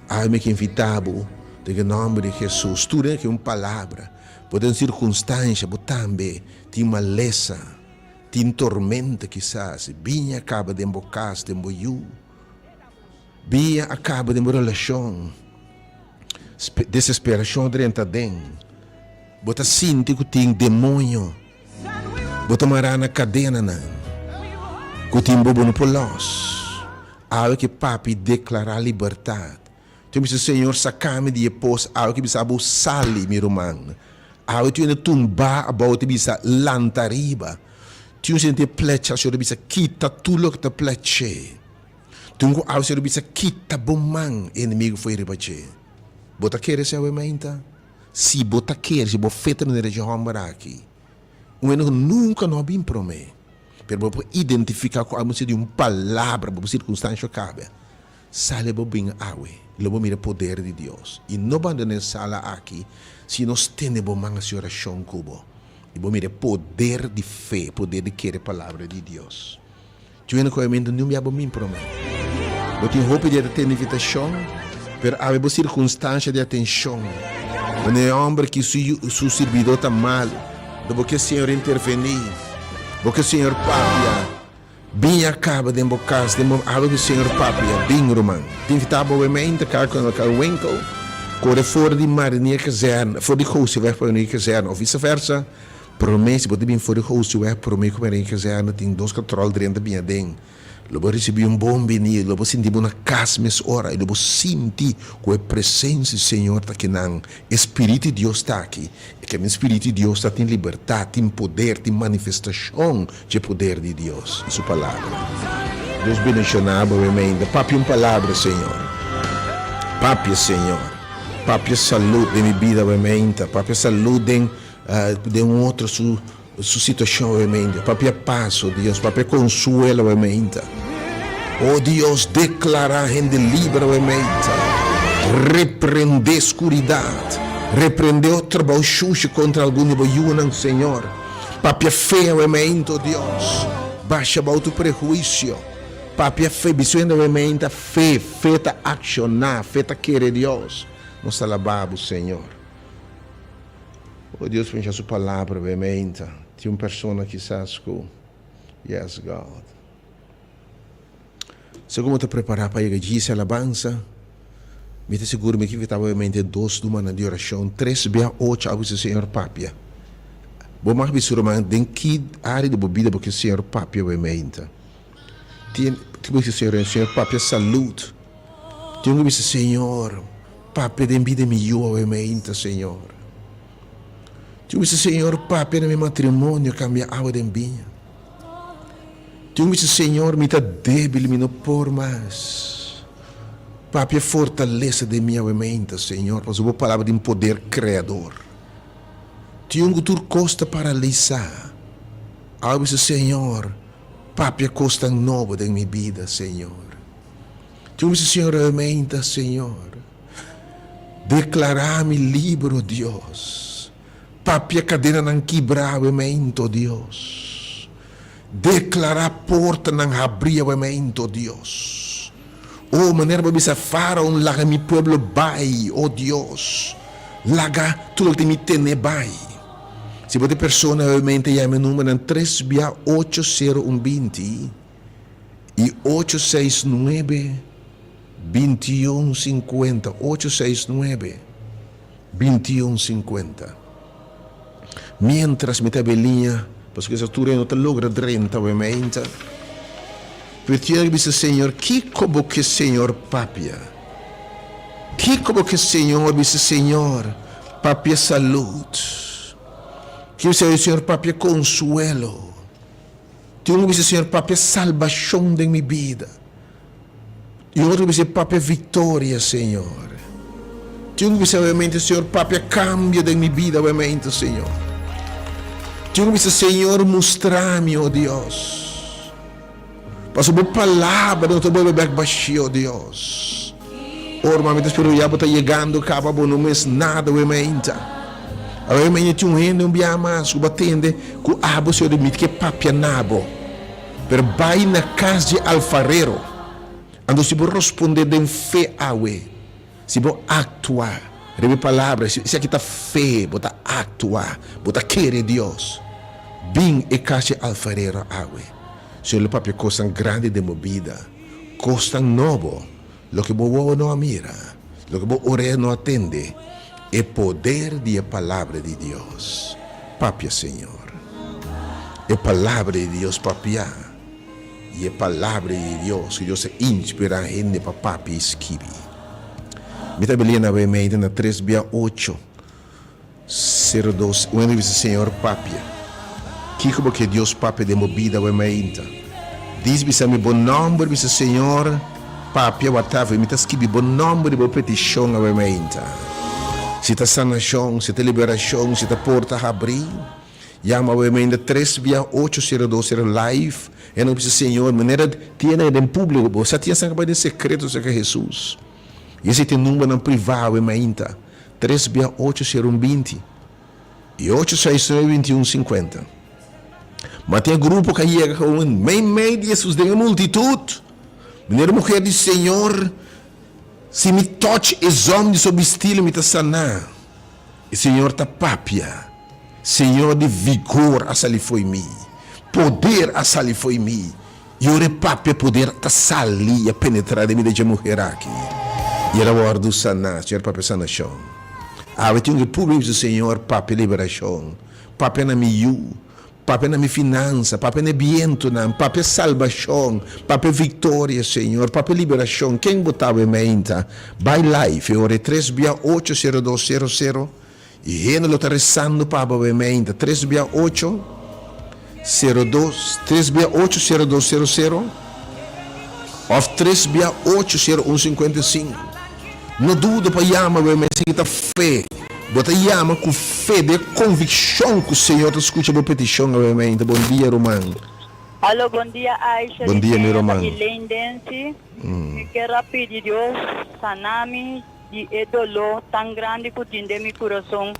Awe mi ke invitá bo den e nòmber di Hesus. Tur hende ke un palabra. Bo den sirkunstansha, bo tambe tin malesa. Tin tormenta kisas, biña a kaba den bo kas, den bo yu. Biña a kaba den bo relashon. Desesperashon a drenta aden. Bo ta sinti ku tin demoño. Bo ta mará na kadenanan ku tin bo, bo no por lòs. Awe ke papi deklará libertat. Tin bisa, Señor, saka mi di e pos. Awe ke bisa bo, Sali, mi ruman. Awe tin hende tumbá abou ta bisa, Lanta riba. Tin un hende plecha, Señor ta bisa, Kita tur loke ta plech'é. Tin un ku awe Señor ta bisa, Kita bo man, e enemigu foi riba dje. Bo ta kere esei awe mainta? Si bo ta kere, si bo fe ta manera dje hòmber aki, un hende ku nunka no a bin promé, pero bo por identifiká ku algu di un palabra, bo sirkunstansha kabe. Sali bo bin awe, lo bo mira poder di Dios. I no bandona e sala aki si no stende bo man hasi orashon ku bo. I bo mira e poder di fe, poder di kere palabra di Dios. Tin hende ku obviamente niun bia bo min prome. Bo tin hopi di a ta tende invitashon, pero awe bo sirkunstansha di atenshon. Wanneer e hòmber ki su yu, su sirbidó ta malu, do bo ke Señor intervení, bo ke Señor papia. Bin a kaba den bo kas, den bo abo ku Señor papia. Bin, ruman. Tin ki ta bo wemente kar ku elkar winkel, kore for di Marinierkazerne, for di Gooseweg pa Marinierkazerne, of vise versa. Promé, si bo ta bin for di Gooseweg promé ku Marinierkazerne, tin dos katròl drenta bin aden. Lo bo risibí un bon bini, lo bo sinti bo na kas mes ora i lo bo sinti ku e presensia di Señor ta kinan. E Spiritu di Dios ta aki. E ke men Spiritu di Dios ta tin libertat, tin poder, tin manifestashon dje poder di Dios i Su Palabra. Dios bendishoná bo awe Papia un palabra, Señor. Papia, Señor. Papia salud den mi bida awe Papia salud den den un otro su Su situacion awemente. Papia pas, o Dios. Papia consuelo awemente. O Dios, declara hende liber awemente. Reprende scuridad. Reprende o trabao shushi contra algun di bo yunan, Señor. Papia fe awemente, o Dios. Basha bao tur prehuicio. Papia fe. Bisu hende awemente, fe. Fe ta acciona. Fe ta kere Dios. Nos ta alaba bo, Señor. O Dios bensha su palabra awe meinta. Tin un persona kisas ku Yes God. Segun bo ta prepara pa yega djis alabansa, mi ta sigur mi kiko tabata mente dos dumanan di orashon, tres bia ocho a bisa Señor papia. Bo mag bisa ruman den ki área di bo bida bo ke Señor papia awe meinta. Tin ku bisa Señor, Señor papia salud. Tin ku bisa Señor papia den bida mi yu awe meinta Señor. Tin ku bisa Señor papia na mi matrimonio kambia awa den biña. Tin un bisa, Señor, mi ta débil, mi no por mas. Papia fortalesa den mi awementa, Señor, pasobra bo palabra tin poder kreador. Tin un ku tur kos ta paralisá. Awe bisa, Señor, papia kosnan nobo den mi bida, Señor. Tin un bisa, Señor, awementa, Señor, deklará mi liber, o Dios. Papia kadenanan kibrá awemento, Dios. Deklará portanan habrí awemento, Dios. O, manera bo bisa Fáraon, laga mi pueblo bai, o Dios. Laga tur loke tin mi tene bai. Si bo ta e persona awemente, yama e numbernan tres bia ocho sero un binti i ocho seis nuebe bintiun sinkuenta, ocho seis nuebe. Bintiun sinkuenta. Mientras mi ta beliña, pasobra esas tur e no ta logra drenta awe meinta. Pero tiene ke bisa, Señor, kiko bo ke Señor papia? Kiko bo ke Señor bisa, Señor, papia salud? Kiko bisa, Señor, papia konsuelo? Tin un ku bisa, Señor, papia salbashon den mi bida. Y otro bisa papia victoria Señor. Tin un bisa obviamente Señor papia cambio den mi bida obviamente Señor. Tin un bisa Señor mustra mi oh Dios. Paso bo palabra no ta bolbe bek bashi oh Dios. Ora mami ta spero ya bo ta yegando caba bo no mes nada obviamente. Obviamente tin un hende un bia mas cu bo a tende cu abo Señor mi ke papia na bo. Pero bai na kas dje alfarero. Anto si bo rospondé den fe awe, si bo aktua riba e palabra, esaki ta fe, bo ta aktua, bo ta kere Dios, bin e kas dje alfarero awe. Señor lo papia kosnan grandi den bo bida, kosnan nobo, loke bo wowo no a mira, loke bo orea no a tende, e poder di e palabra di Dios. Papia, Señor. E palabra di Dios papia, i e palabra di Dios ku Dios a inspirá hende pa papia i skibi. Mi ta bilia na Wemeyden na tres bia ocho. Sero dos, Un hende bisa, Señor, papia. Kiko bo ke Dios papia den bo bida awe mainta? Dis bisa mi bo nomber, bisa, Señor, papia whatever, mi ta skibi bo nomber di bo petishon awe mainta. Si ta sanashon, si ta liberashon, si ta porta habrí, yama awe mainta tres bia ocho sero dos sero live, e nan bisa, Señor, manera tiene den públiko, bo sa tin esnan ka bai den sekreto serka Hesus. I esei ta e numbernan privá awe mainta. Tres bia ocho sera un 20 i ocho seis nuebe 21 sinkuenta. Ma tin e grupo ku a yega gewoon mei mei di Hesus den e multitut. Manera muher di, Señor, si mi touch e zòm di su bistilo mi ta saná. E Señor ta papia. Señor di vigor a sali fo'i mi. Poder a sali fo'i mi. I ora e papia poder ta sali i a penetrá den bida dje muher aki, i el a wòrdu saná. Señor papia sanashon. Awe tin un ke públiko bisa, Señor, papia liberashon. Papia na mi yu. Papia na mi finansa. Papia na e bientunan. Papia salbashon. Papia viktoria, Señor. Papia liberashon. Ken bo ta awe meinta? Bai live e ora e tres bia ocho sero dos sero sero. I hende lo ta resando pa bo meinta tres bia ocho sero dos tres bia ocho sero dos sero sero of tres bia ocho sero un sinkuenta i sinku. No duda pa yama bo mei esaki ta fe. Bo ta yama ku fe den konvikshon ku Señor ta skucha bo petishon awe meinta. Bon dia ruman. Alo bon dia Aisha Bon dia mi Ritenia ta ruman. Elaine Densi mi kier a pidi Dios sana mi Di e doló tan grandi ku tin den mi kurason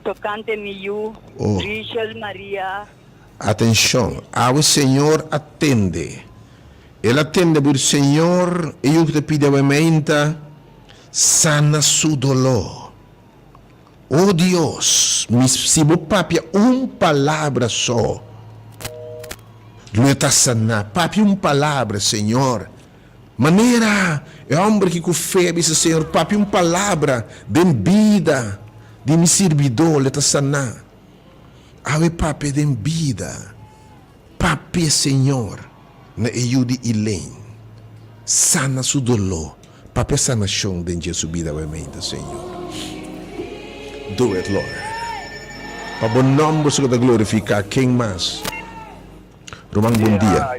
tokante mi yu, Oh. Richel Maria. Atenshon, awe Señor a tende. El a tende bo Señor, e yu ku ta pidi awe meinta, sana su doló. O Dios, mi si bo papia un palabra so, lo e ta saná. Papia un palabra, Señor. Manera e hòmber ki ku fe a bisa, Señor, papia un palabra den bida di mi sirbidó, lo e ta saná. Awe papia den bida. Papia, Señor, na e yu di Elaine. Sana su doló. Papia sanashon den dje su bida awe meinta, Señor. Do it, Lord. Pa bo nòmber su ta glorifiká. Ken mas? Ruman, bon dia.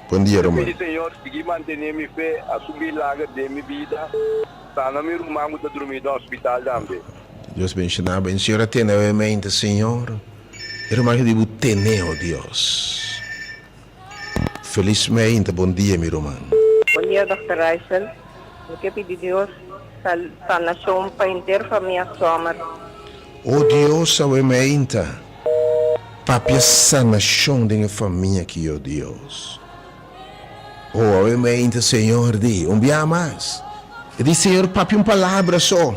Bon dia, ruman. Mi pidi Señor sigui mantené mi fe a su milager den mi bida. Sana mi ruman ku ta drumí den hospital tambe. Dios benshoná bo. Señor a tene awe meinta, Señor. E ruman ki di bo tene, oh Dios. Felis meinta, bon dia mi ruman. Bon dia Dòkter Rijssel, mi ke pidi Dios sanashon pa henter famia Sommer. Oh Dios awe meinta papia sanashon den e famia ki oh Dios. Oh awe meinta Señor di un bia mas e di Señor papia un palabra so.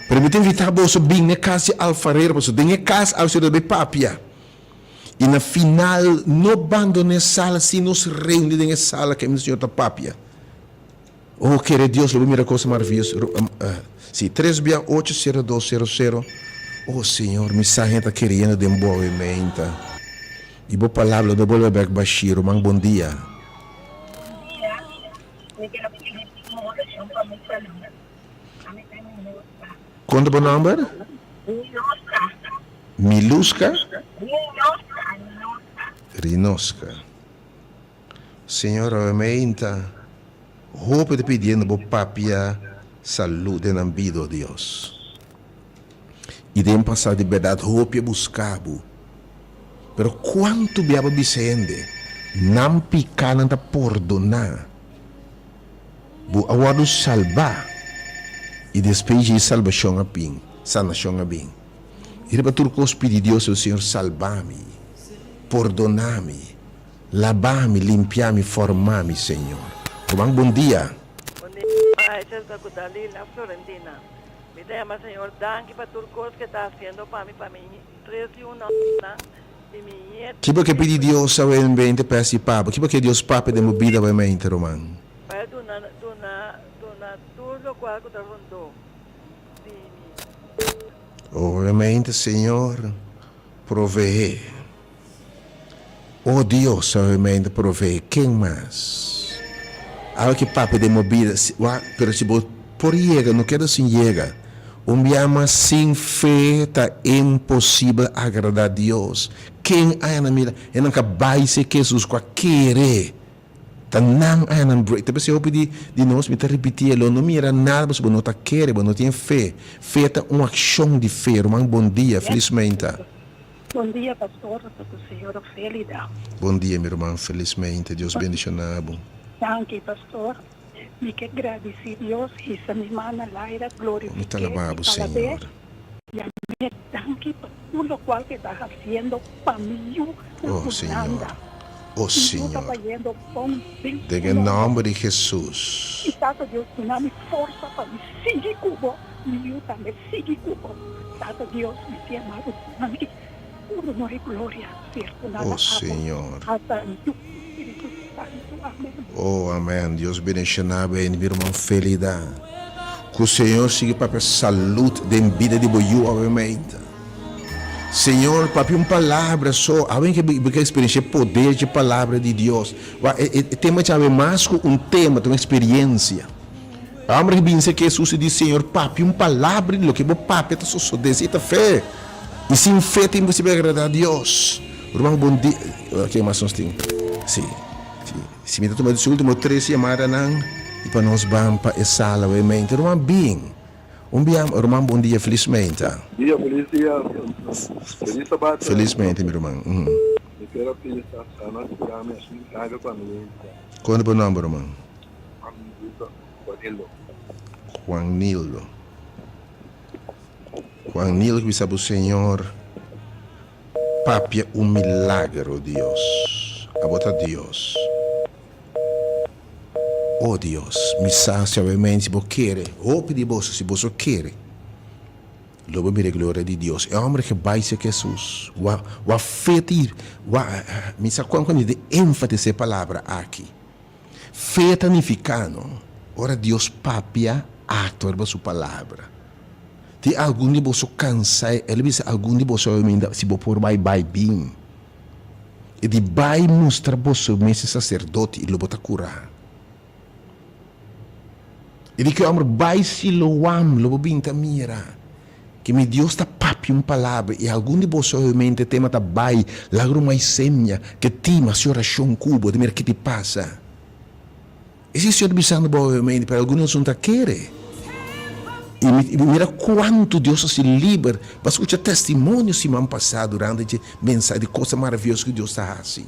Pero mi ta invitá boso bin n'e kas di alfarero, pasobra den e kas awe si lo ta bai papia. I na final, no bandoná e sala sin nos reuní den e sala kaminda Señor ta papia. Oh, kere Dios, lo bo mira kos maravioso. Si, tres bia ocho sero dos sero sero. Oh, Señor, mi sa hende ta keriendo den bo awe meinta. I bo palabra lo no bolbe bèk bashí. Ruman, bon dia. Bon dia. Mi ke pidi un orashon pa mi salú. Kon ta bo nomber? Miluska. Miluska? Rinoska, Rinoska. Rinoska. Señor obviamente hopi ta pidiendo bo papia salud den nan bida, oh Dios. I den pasado di berdad hopi a busca bo. Pero cuanto bia bo bisa hende, nan picanan ta pordona. Bo a wòrdu salbá, i despues dje salbashon a bin, sanashon a bin. I riba tur kos pidi Dios, O Señor, salba mi, pordona mi, laba mi, limpia mi, forma mi, Señor. Ruman, bon dia. Bon dia, Aisha ta ku Dalila Florentina. Mi ta yama Señor danki pa tur kos ke ta hasiendo pa mi, pa mi tres yunan i mi ñetu. Ki bo ke pidi Dios awe en bente pa hasi pa bo? Ki bo ke Dios papia den bo bida awe mente, ruman? Pa e duna, duna, duna tur lokual ku ta rondó di mi. Obviamente, Señor, proveé. O Dios, obviamente, proveé. Ken mas? Awe ke papia den bo bida, si, wak, pero si bo por yega, no keda sin yega. Un bia mas, sin fe ta imposibel agradá Dios. Ken a henda mira? Hendenan ka bai serka Hesus ku a kere. Ta nan a nan break. Ta p'esei hopi di di nos, mi ta ripiti e, lo no mira nada pasobra bo no ta kere, bo no tin fe. Fe ta un akshon di fe. Ruman bon dia, felis meinta. Bon dia pastor, ta ku señora Felida. Bon dia mi ruman, felis meinta, Dios bendiciona bo. Danki pastor, mi ke gradisi Dios hisa mi man na laira Mi ta glorifik'e alaba i bo alab'e Señor. Yam'e danki pa tur lokual ke ta hasiendo pa mi yu na Oh Señor, Hulanda. oh Mi yu ta Señor. bayendo bon den Den su e nomber. nomber di Jesus. I Tata Dios duna mi forsa pa mi sigui ku bo, mi yu tambe sigui ku bo. Tata Dios, mi ta yama bo danki. Tur honor i gloria ser duna Oh na abo, Señor. Tata, Yu i Spiritu Santu. Amen. Oh amen Dios bendiciona bo en mi ruman Felida cu Señor sigui papia salud den bida di bo yu awe meinta Señor papia un palabra so awe ke bo ke experiencia e poder dje palabra di Dios wak e tema djawe mas cu un tema ta un experiencia e homber ke bin serka Jesus y di Señor papia un palabra di loke bo papia ta sosode si ta fe y sin fe ta imposible agrada Dios ruman bon dia ken mas nos tin si. Si mi ta tuma di ultimo tres yamadanan y pa nos ban pa e sala wey mente. Ruman bin. Un bia ruman bon dia felis meinta. Dia felis dia felis sabat. Felis mente mi ruman. Mi kier a pidi sa sana cuida mi haci milagro pa mi. Con ta bo nomber ruman? Juan Nildo. Juan Nildo. Juan Nildo ki bisa bo Señor. Papia un milagro Dios. Abo ta Dios. Oh Dios, mi sa si awe meen si bo kere, hopi di boso si boso kere. Lo bo mira e gloria di Dios. E homber ke bai serka Hesus, wa wa fe ti wa mi sa kon kon di enfatisá e palabra aki. Fe ta nifiká no, ora Dios papia, aktua riba su palabra. Tin algun di boso kansa, el a bisa algun di boso a si bo por bai, bai bin. E di bai mustra boso mes e saserdote i lo bo ta kurá. E di ki hòmber bai Siloam lo bo bin ta mira ke mi Dios ta papia un palabra i algun di boso obviamente e tema ta bai laga rumai semia ke tima si orashon ku bo ta mira ke ti pasa. Esei Señor ta bisando bo obviamente pero algun di nos no ta kere. I mi mira kuantu Dios a hasi liber pa skucha testimonio siman pasá durante dje mensahe di kosnan maravioso ku Dios ta hasi.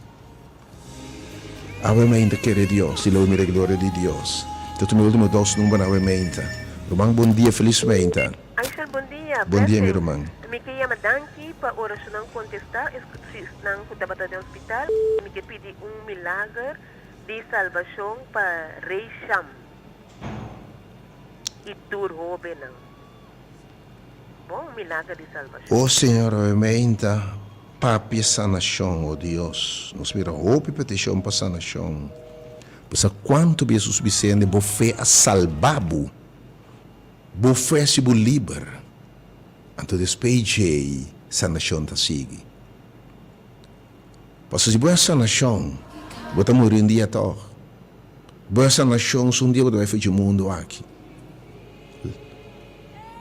Awe mainta kere Dios i lo mira e gloria di Dios. Ta tuma e ultimo dos numbernan awe mainta. Ruman bon dia felis mainta. Aysel bon dia, Bon dia mi blessing. ruman. Mi ke yama danki pa orashonnan kontestá esnan ku tabata den hospital. Mi ke pidi un milager di salbashon pa Rey Sham i tur hobennan. Bon milager di salbashon. O Señor awe mainta Papia sanashon, o Dios. Nos mira hopi petishon pa sanashon. Bo sa kuantu bia Hesus bis'é hende, Bo fe a salba bo. Bo fe a hasi bo liber. Anto despues djei, sanashon ta sigui. Pasobra si bo a sanashon, bo ta muri un dia tòg. Bo a sanashon, su un dia bo ta bai for dje mundu aki.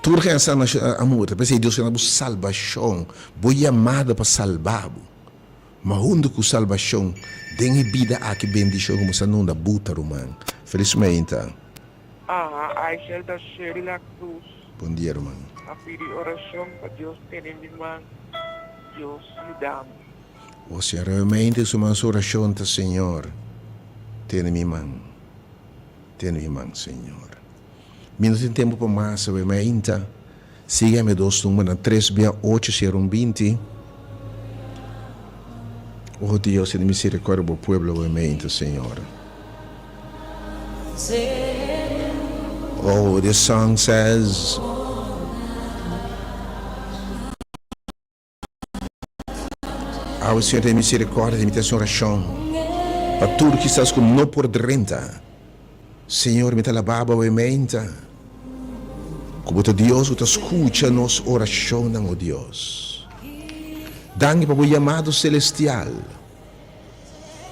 Tur ke a sana a muri ta p'esei Dios a duna bo salbashon, bo yamada pa salba bo. Ma huntu ku salbashon, den e bida aki bendishon ku bo sa nunda buta, ruman. Felis meinta. Aha, Aishel ta Sherila Cruz. Bon dia, ruman. A pidi orashon pa Dios tene mi man, Dios yuda mi. O Señor, realmente su man su orashon ta, Señor, tene mi man, tene mi man, Señor. Mi no tin tempu pa mas awe, mi ainta sigui ami dos numbernan, tres bia ocho sero un binti. Oh Dios, tene misericordia bo pueblo awe, mi ainta, Señor. Oh, this song says. Awe Señor tene misericordia di mi ta haci oracion pa tur kisas cu no por drenta. Señor mi ta laba bo awe meinta cu bo ta Dios cu ta scucha nos oracionnan o Dios. Danki pa bo yamado celestial.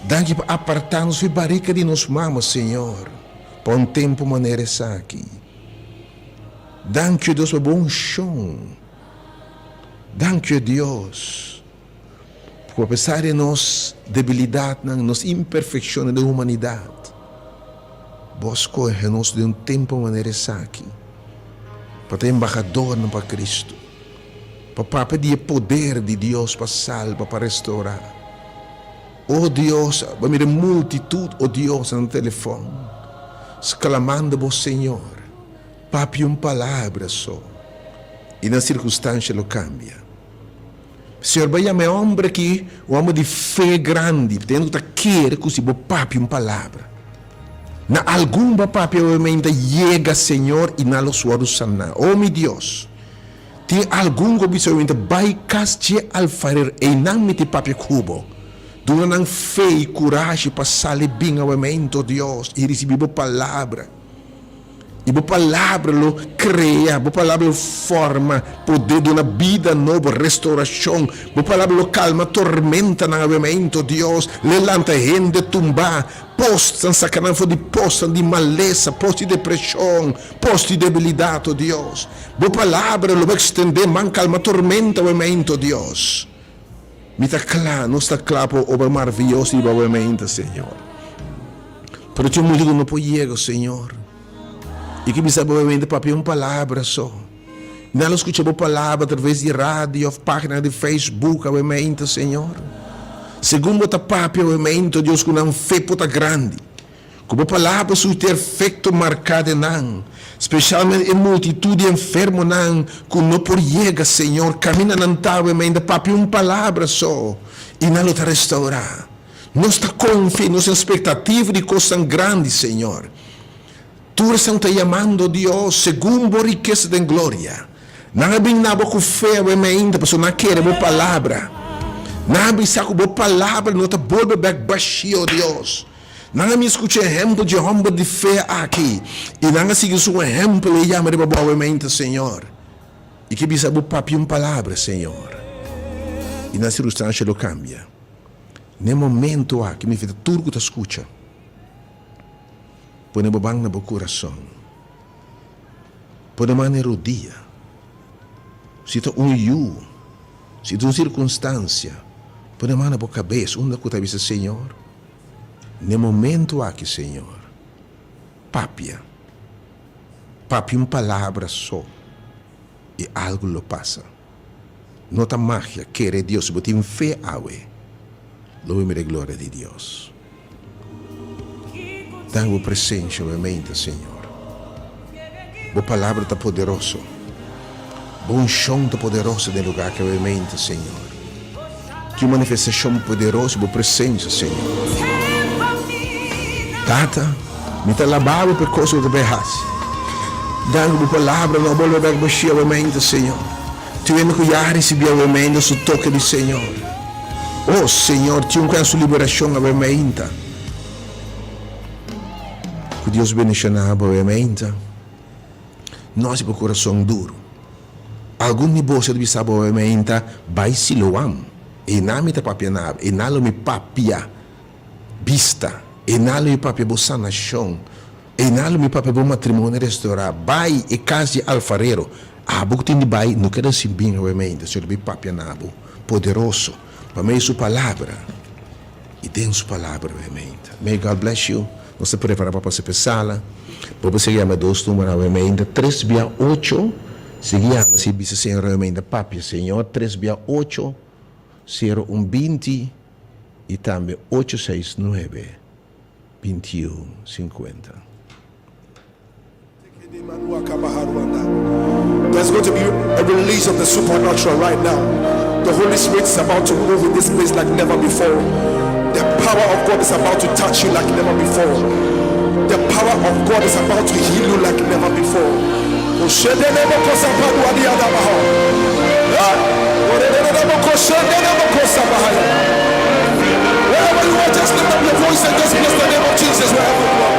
Danki pa aparta nos fi barica di nos mama Señor pa un tempo manera esaki. Danki o Dios pa bo uncion. Danki o Dios, ku apesar di nos debilidatnan, nos imperfekshonnan den humanidat, Bo a skohe nos den un tempu manera esaki pa ta embahadornan pa Kristu, pa papia di e poder di Dios pa salba, pa restourá. O Dios, bo a mira e multitut, o Dios, na nan telefòn, sklamando Bo, Señor. Papia un palabra so i nan sirkunstansha lo kambia. Señor bai yama e homber aki un homber di fe grandi, tende ku ta kere ku si bo papia un palabra, na algun bo papia obviamente yega Señor i nan lo wòrdu saná. O mi Dios, tin algun ku bisa obviamente bai kas dje alfarer einan mi tin papia ku bo. Duna nan fe i kurashi pa sali bin obviamente, o Dios, i risibí bo palabra. I bo palabra lo krea, bo palabra lo forma poder duna bida nobo, restaurashon. Bo palabra lo kalma tormentanan awe-mento, Dios. Lo lanta hende tumbá, posnan, saka nan for di posnan di malesa, pos di depreshon, pos di debilidat, o Dios. Bo palabra lo bo ekstendé man kalma tormenta awe-mento, Dios. Mi ta kla, nos ta kla pa obra maravioso di bo awe-mento, Señor. Pero tin un multitud no por yega, Señor. I ke bisa bo mente papia un palabra so. Nan lo skucha bo palabra atraves di radio of pagina di Facebook awe mente, Señor. Segun bo ta papia awe mente, Dios, ku nan fe por ta grandi. Ku bo palabra surti efekto marká den nan, spesialmente e multitud di enfermonan ku no por yega, Señor. Kaminda nan ta awe mente, papia un palabra so i nan lo ta restourá. Nos ta konfia i nos tin spektativa di kosnan grandi, Señor. Tur esnan ta yamando Dios segun bo rikesa den gloria. Nan a bin na bo ku fe awe mainta pasobra nan a kere bo palabra. Nan a bisa ku bo palabra no ta bolbe bèk bashí, o Dios. Nan a mi skucha ehèmpel dje hòmber di fe aki, i nan a sigui su ehèmpel i yama riba bo awe mainta, Señor. I ke bisa bo papia un palabra, Señor, i nan sirkunstansha lo kambia. N'e momento aki mi fita tur ku ta skucha, pone bo ban na bo kurason, pone man na e rodia. Si ta un yu, si ta un sirkunstansia, pone man na bo kabes unda ku ta bisa, Señor, n'e momento aki, Señor, papia. Papia un palabra so i algu lo pasa. No ta magia, kere Dios. Si bo tin fe awe, lo bo mira e gloria di Dios. Danki bo presencia awe meinta, Señor. Bo palabra ta poderoso. Bo unshon ta poderoso den lugar aki awe meinta, Señor. Ki un manifestashon poderoso bo presensia, Señor. Tata, mi ta alabá bo pa e kos ku bo ta bai hasi. Danki bo palabra no a bolbe bèk bashí awe meinta, Señor. Tin hende ku ya a risibí awe meinta su toke di Señor. O, Señor, tin un ku a su liberashon awe meinta. Ku Dios bendishoná bo awe meinta. No hasi bo kurason duru. Algun di boso ta bisa bo mainta, Bai Siloam, einan mi ta papia na bo, einan lo mi papia bista, einan lo mi papia bo sanashon, einan lo mi papia bo matrimonio restorá. Bai e kas di alfarero. Abo ku tin di bai no keda sin bin awe mainta, Señor ta bin papia na bo poderoso pa medio su palabra i den su palabra awe mainta. May God bless you. Nos ta prepara pa pasa p'e sala. Bo por sigui yama dos numero awe mainta, tres bia ocho. Sigui yama si bisa Señor awe mainta, Papia, Señor, tres bia ocho, sero un binti i tambe ocho seis nuebe, bintiun sinkuenta. There's going to be a release of the supernatural right now. The Holy Spirit is about to move in this place like never before. The power of God is about to touch you like never before. The power of God is about to heal you like never before. Wherever you are, just lift up your voice and just bless the name of Jesus wherever you are.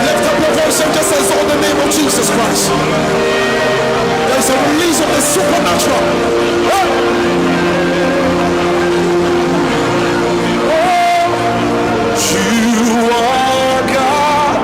Lift up your voice and just exalt the name of Jesus Christ. There is a release of the supernatural. Oh, you are God.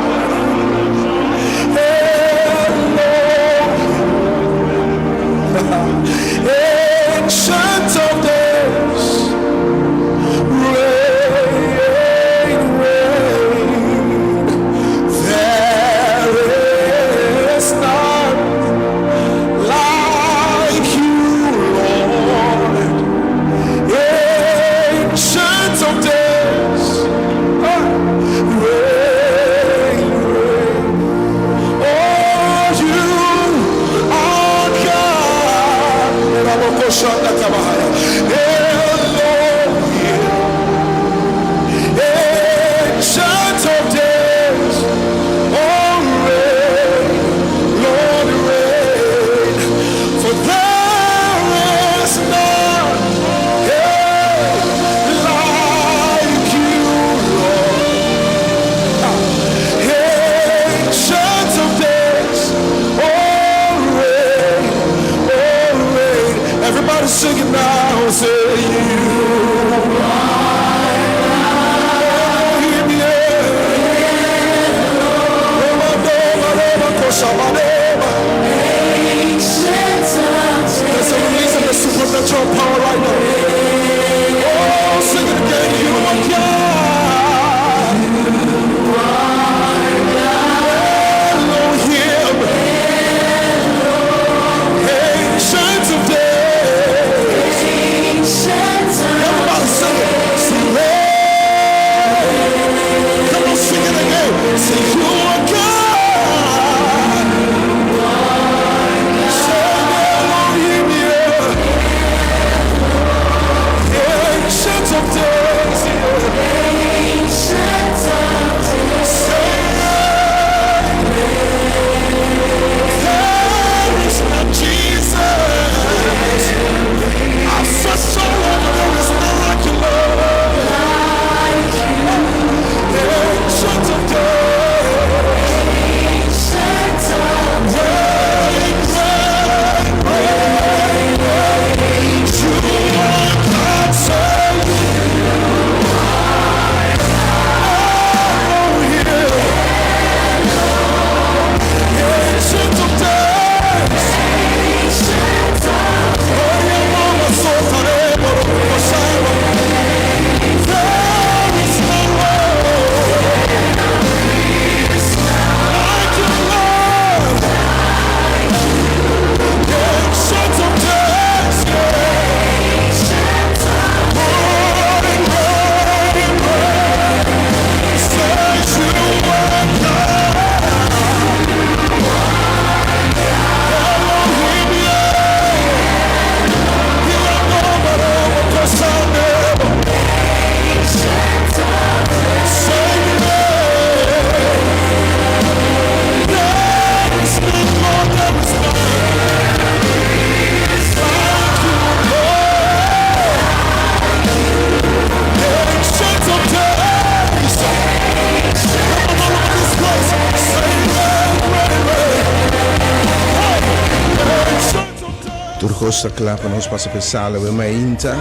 Tur kos ta kla pa nos pasa p'e sala awe mainta.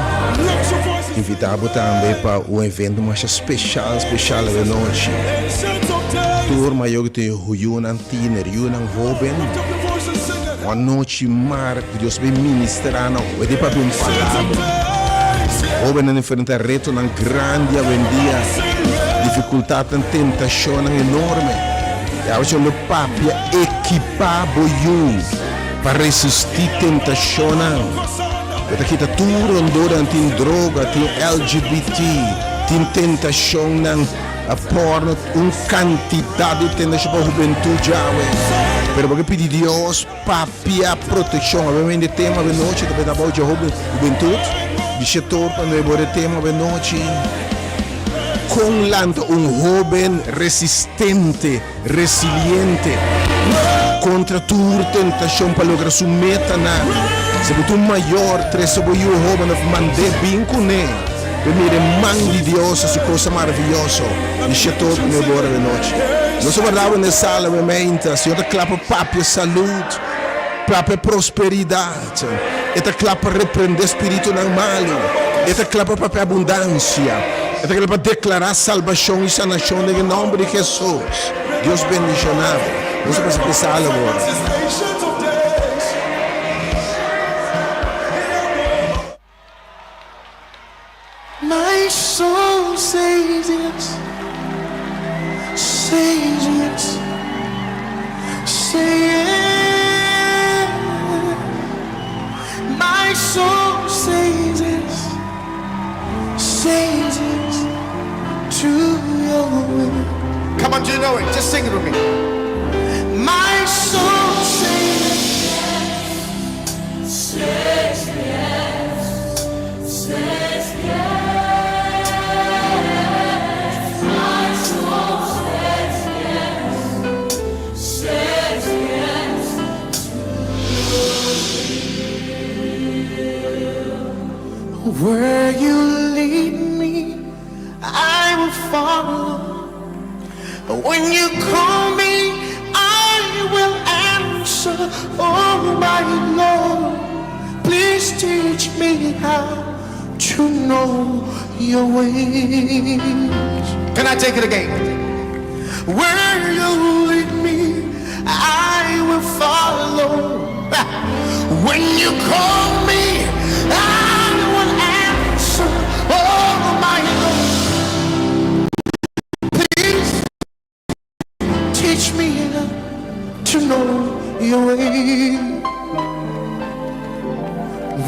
Invitá bo tambe pa un evento masha speshal speshal awe nochi. Tur mayor ku tin yunan tiner, yunan hoben, un anochi mar ku Dios bin ministrá nan. Bo tin papia un palabra. Hobennan enfrentá retonan grandi awendia, difikultatnan, tentashonnan enorme. I awe lo papia ekipá bo yu. Pa resistí tentashonnan, bo ta kita tur rondónan tin droga, tin LGBT, tin tentashonnan pòrno, un kantidat di tentashon pa hubentut djawe. Pero bo ke pidi Dios papia protekshon. Awe mende tema awe nochi ta beta abou dje hubentut, di shetor pa nuebe ora e tema awe nochi, Kon lanta un hóben resistente? Resiliente kontra tur tentashon pa logra su metanan. Si bo ta un mayor, trese bo yu hóben òf mand'é bin kuné pa e mira e man di Dios hasi kosa maravioso di shetor ku nuebe ora di nochi. Nos a warda bo na e sala meinta. Señor ta kla pa papia salud, papia prosperidat. E ta kla pa reprendé spiritunan malu. E ta kla pa papia abundansia. E ta kla pa deklará salbashon i sanashon den e nòmber di Hesus. Dios bendishoná bo. Nos a pasa pa e sala awor. My soul says yes, says yes, say yes. My soul says yes, says yes to your will. Come on, do you know it? Just sing it with me. My soul says Says yes, says yes. My soul says yes, says yes to Where you lead me, I will follow. When you call me, I will answer. Oh, my Lord, please teach me how to know your ways. Can I take it again? Where you lead me, I will follow. When you call me, I will answer. Oh, my Lord, please teach me to know your way.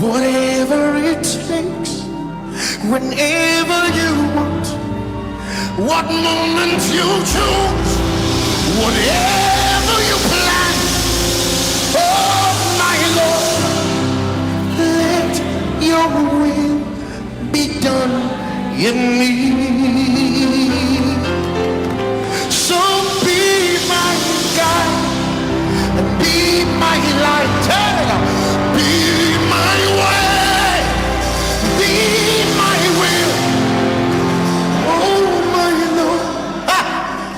Whatever it takes, whenever you want, what moment you choose, whatever you plan, oh my Lord, let your will be done in me. So be my guide and be my light, be my way, be my will. Oh my Lord,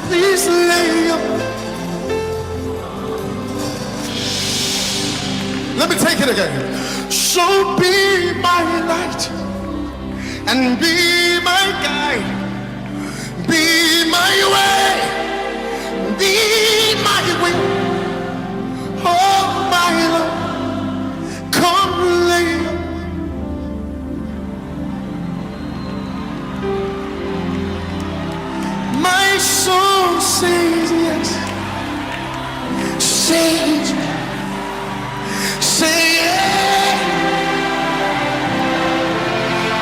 please lay up. Let me take it again. So be my light and be my guide, be my way, be my will. Oh my Lord, come lay up. My soul says yes, says, say yes.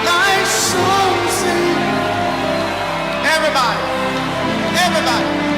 My soul says, Everybody, everybody.